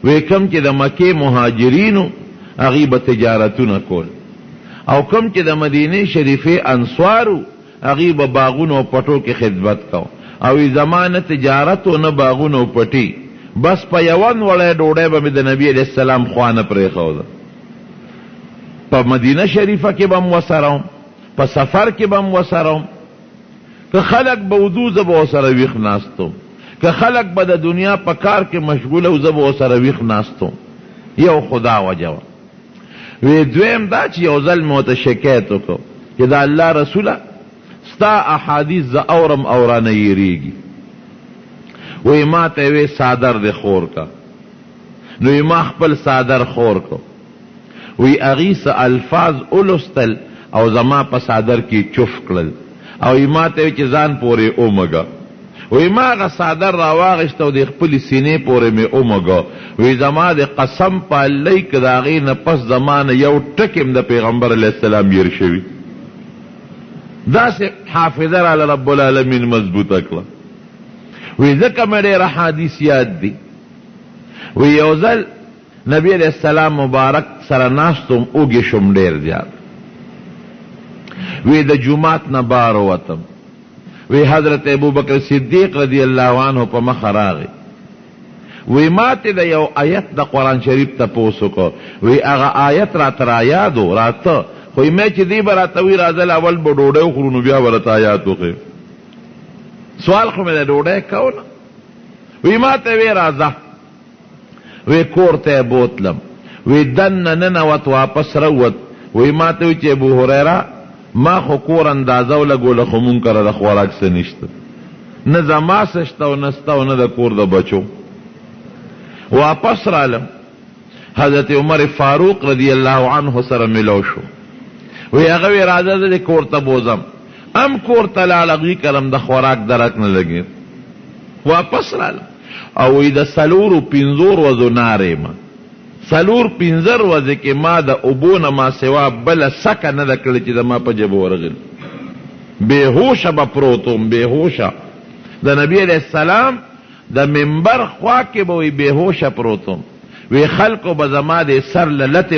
وی کوم چې د مکې مهاجرینو هغوی به تجارتونه کول، او کوم چې د مدینې شریفې انصارو هغوی به باغونو او پټو کې خدمت کو، او وی زما نه تجارت و نه باغونو او پټي، بس په یوه نوړی ډوډۍ به مې د نبي علیه السلام خوا نه پرېښوده. په مدینه شریفه کې به هم ورسره وم، په سفر کې به هم ورسره وم، که خلک به وضو زه به ورسره ویښ ناست وم، که خلک به د دنیا په کار کې مشغوله وو زه به ورسره ویښ ناست وم. یو خو دا وجه وه. وی دویم دا چې یو ځل مې ورته شکایت وکړ چې د الله رسوله ستا احادیث زه اورم او رانه یریږي. وی ما ته یې وی څادر دې خور که، نو یې ما خپل څادر خور کړ. وی هغوی څه الفاظ ولوستل او زما په څادر کې یې چوف کړل او یې ما ته وی چې ځان پورې ومږه. وی ما هغه څادر راواخیست او د خپلې سینې پورې مې ومږه. وی زما د قسم په الله که د هغې نه پس زما نه یو ټکی هم د پیغمبر علیه السلام هېر شوي. داسې حافظه راله رب العالمین مضبوطه کړه. وی ځکه مې ډېر احادیث یاد دي. وی یو ځل نبی علیه السلام مبارک سره ناست وم، اوږې شوم ډېر زیات. وی د جومات نه بار ووتم. وی حضرت ابوبکر صدیق رضی الله عنه په مخه راغی. وی ما ته د یو آیت د قرآن شریف تپوس وکړ. وی هغه آیت راته رایاد و، راته، خو مې چې دی به راته وی راځه اول به ډوډۍ وخورو نو بیا به راته آیات وښیم. سوال خو مې د ډوډۍ کو نه. وی ما ته وی راځه. وی کور ته یې بوتلم. وی دننه ننوت، واپس راووت. وی ما ته وی چې ابو هریره ما خو کور اندازه ولګوله خو مونږ کره د خوراک څه نشته، نه زما څه شته او نه ستا او نه د کور د بچو. واپس رالم، حضرت عمر فاروق رضی الله عنه سره ملو شو. وی هغه وی راځه زه دې کور ته بوځم. ام کور ته لاړ، هغوی کره هم د خوراک درک نه لګېد. واپس رالم او وی د څلورو پنځو ورځو نارې ما 4-5 ورځې کې ما د اوبو نه ما سوا بله سکه نه ده کړې چې زما په ژبه ورغلي. بېهوشه به پروت وم، بېهوشه د نبي علیه السلام د منبر خوا کې به وی بېهوشه پروت وم. وی خلکو به زما د سر له لتې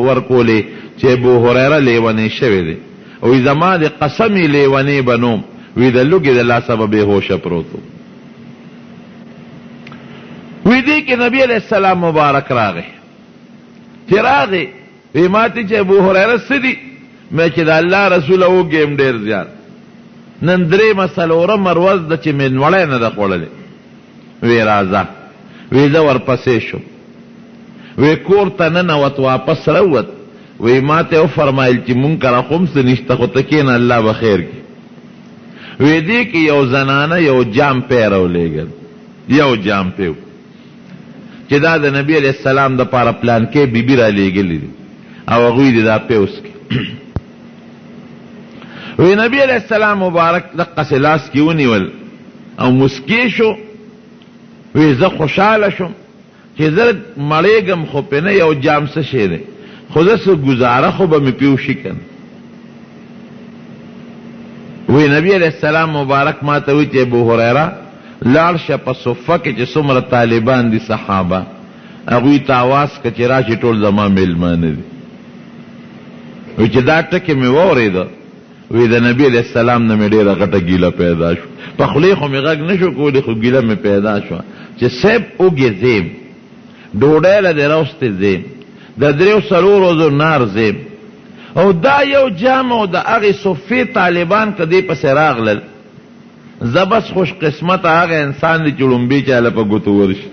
ورکولې چې ابو هریره لیونی شوی دی. وی زما د قسم لیونی به نه وم، وی د لوږې د لاسه به بېهوشه پروت وم. وی دې کې نبی علیه السلام مبارک راغی. چې راغی وی ما ته چې ابو هریره څه دي؟ مې چې د الله رسول وږی یم ډېر زیات، نن درېیمه څلورمه ورځ ده چې مې نوړی نه ده خوړلې. وی راځه. وی زه ورپسې شوم. وی کور ته ننوت، واپس راووت. وی ما ته وفرمایل چې مونږ کره خو هم څه نشته، خو ته کښېنه الله به خیر کړي. وی دې کې یو زنانه یو جام پی راولېږل، یو جام پیو چې دا د نبی علیه السلام دپاره پلانکې بیبي رالیږلي دي او هغوی دې دا پی وڅکي. وی نبی علیه السلام مبارک دقسې لاس کې ونیول او مسکی شو. وی زه خوشحاله شوم چې زه مړېږم خو پې نه، یو جام څه شی دی، خو زه څه ګزاره خو به مې پې وشي که نه. وی نبی علیه السلام مبارک ماته وی چې ابو هریره لاړ شه په صفه کې چې څومره طالبان دي صحابه هغوی ته اواز کړه چې راشي ټول زما مېلمانه دي. وی چې دا ټکی مې واورېده وی د نبی علیه السلام نه مې ډېره غټه ګیله پیدا شوه. په خولې خو مې غږ نه شو کولی خو ګیله مې پیدا شوه چې صیب اوږې ځیم، ډوډۍ له دې راوستې ځیم، د دریو څلور ورځو نار ځیم او دا یو جام او د هغې صفې طالبان که دې پسې راغلل زه بس خوش قسمته هغه انسان دی چې ړومبی چاله په ګوتو ورشي.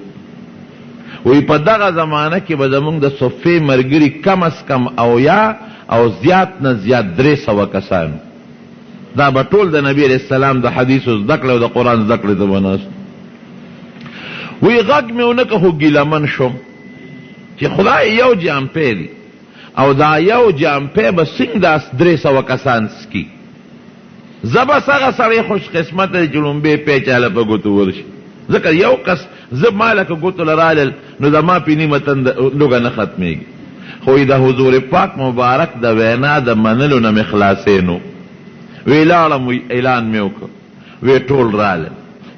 وایي په دغه زمانه کې به زموږ د صفې مرګري کم از کم اویا او زیات نه زیات 300 کسان وو. دا به ټول د نبي علیه السلام د حدیثو زده کړې او د قرآن زده کړې ته به ناست وو. وایي غږ مې ونه کړ خو ګیله من شوم چې خدای یو جامپی دی او دا یو جامپی به څنګه دا 300 کسان څکي. زه بس هغه سړی خوش قسمته دی چې ړومبی پی چاله په ګوتو ورشي ځکه یو کس زه ما لکه ګوتو له رالل نو زما پې نیمه تنده لوږه نه ختمېږي خو د حضور پاک مبارک د وینا د منلو نه مې خلاصې نو وی لاړم وی اعلان مې وکړ وی ټول رالل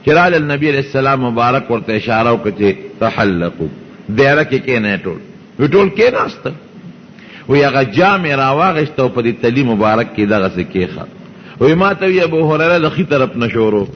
چې رالل نبی علیه السلام مبارک ورته اشاره وکړه چې تحلقو دیره کې کښېنئ ټول وی ټول کېناستل وی هغه جام یې راواغیست او په دې تلي مبارک کې دغسې کېښه. وی ماته وی ابو هریره د ښي طرف نه شروع.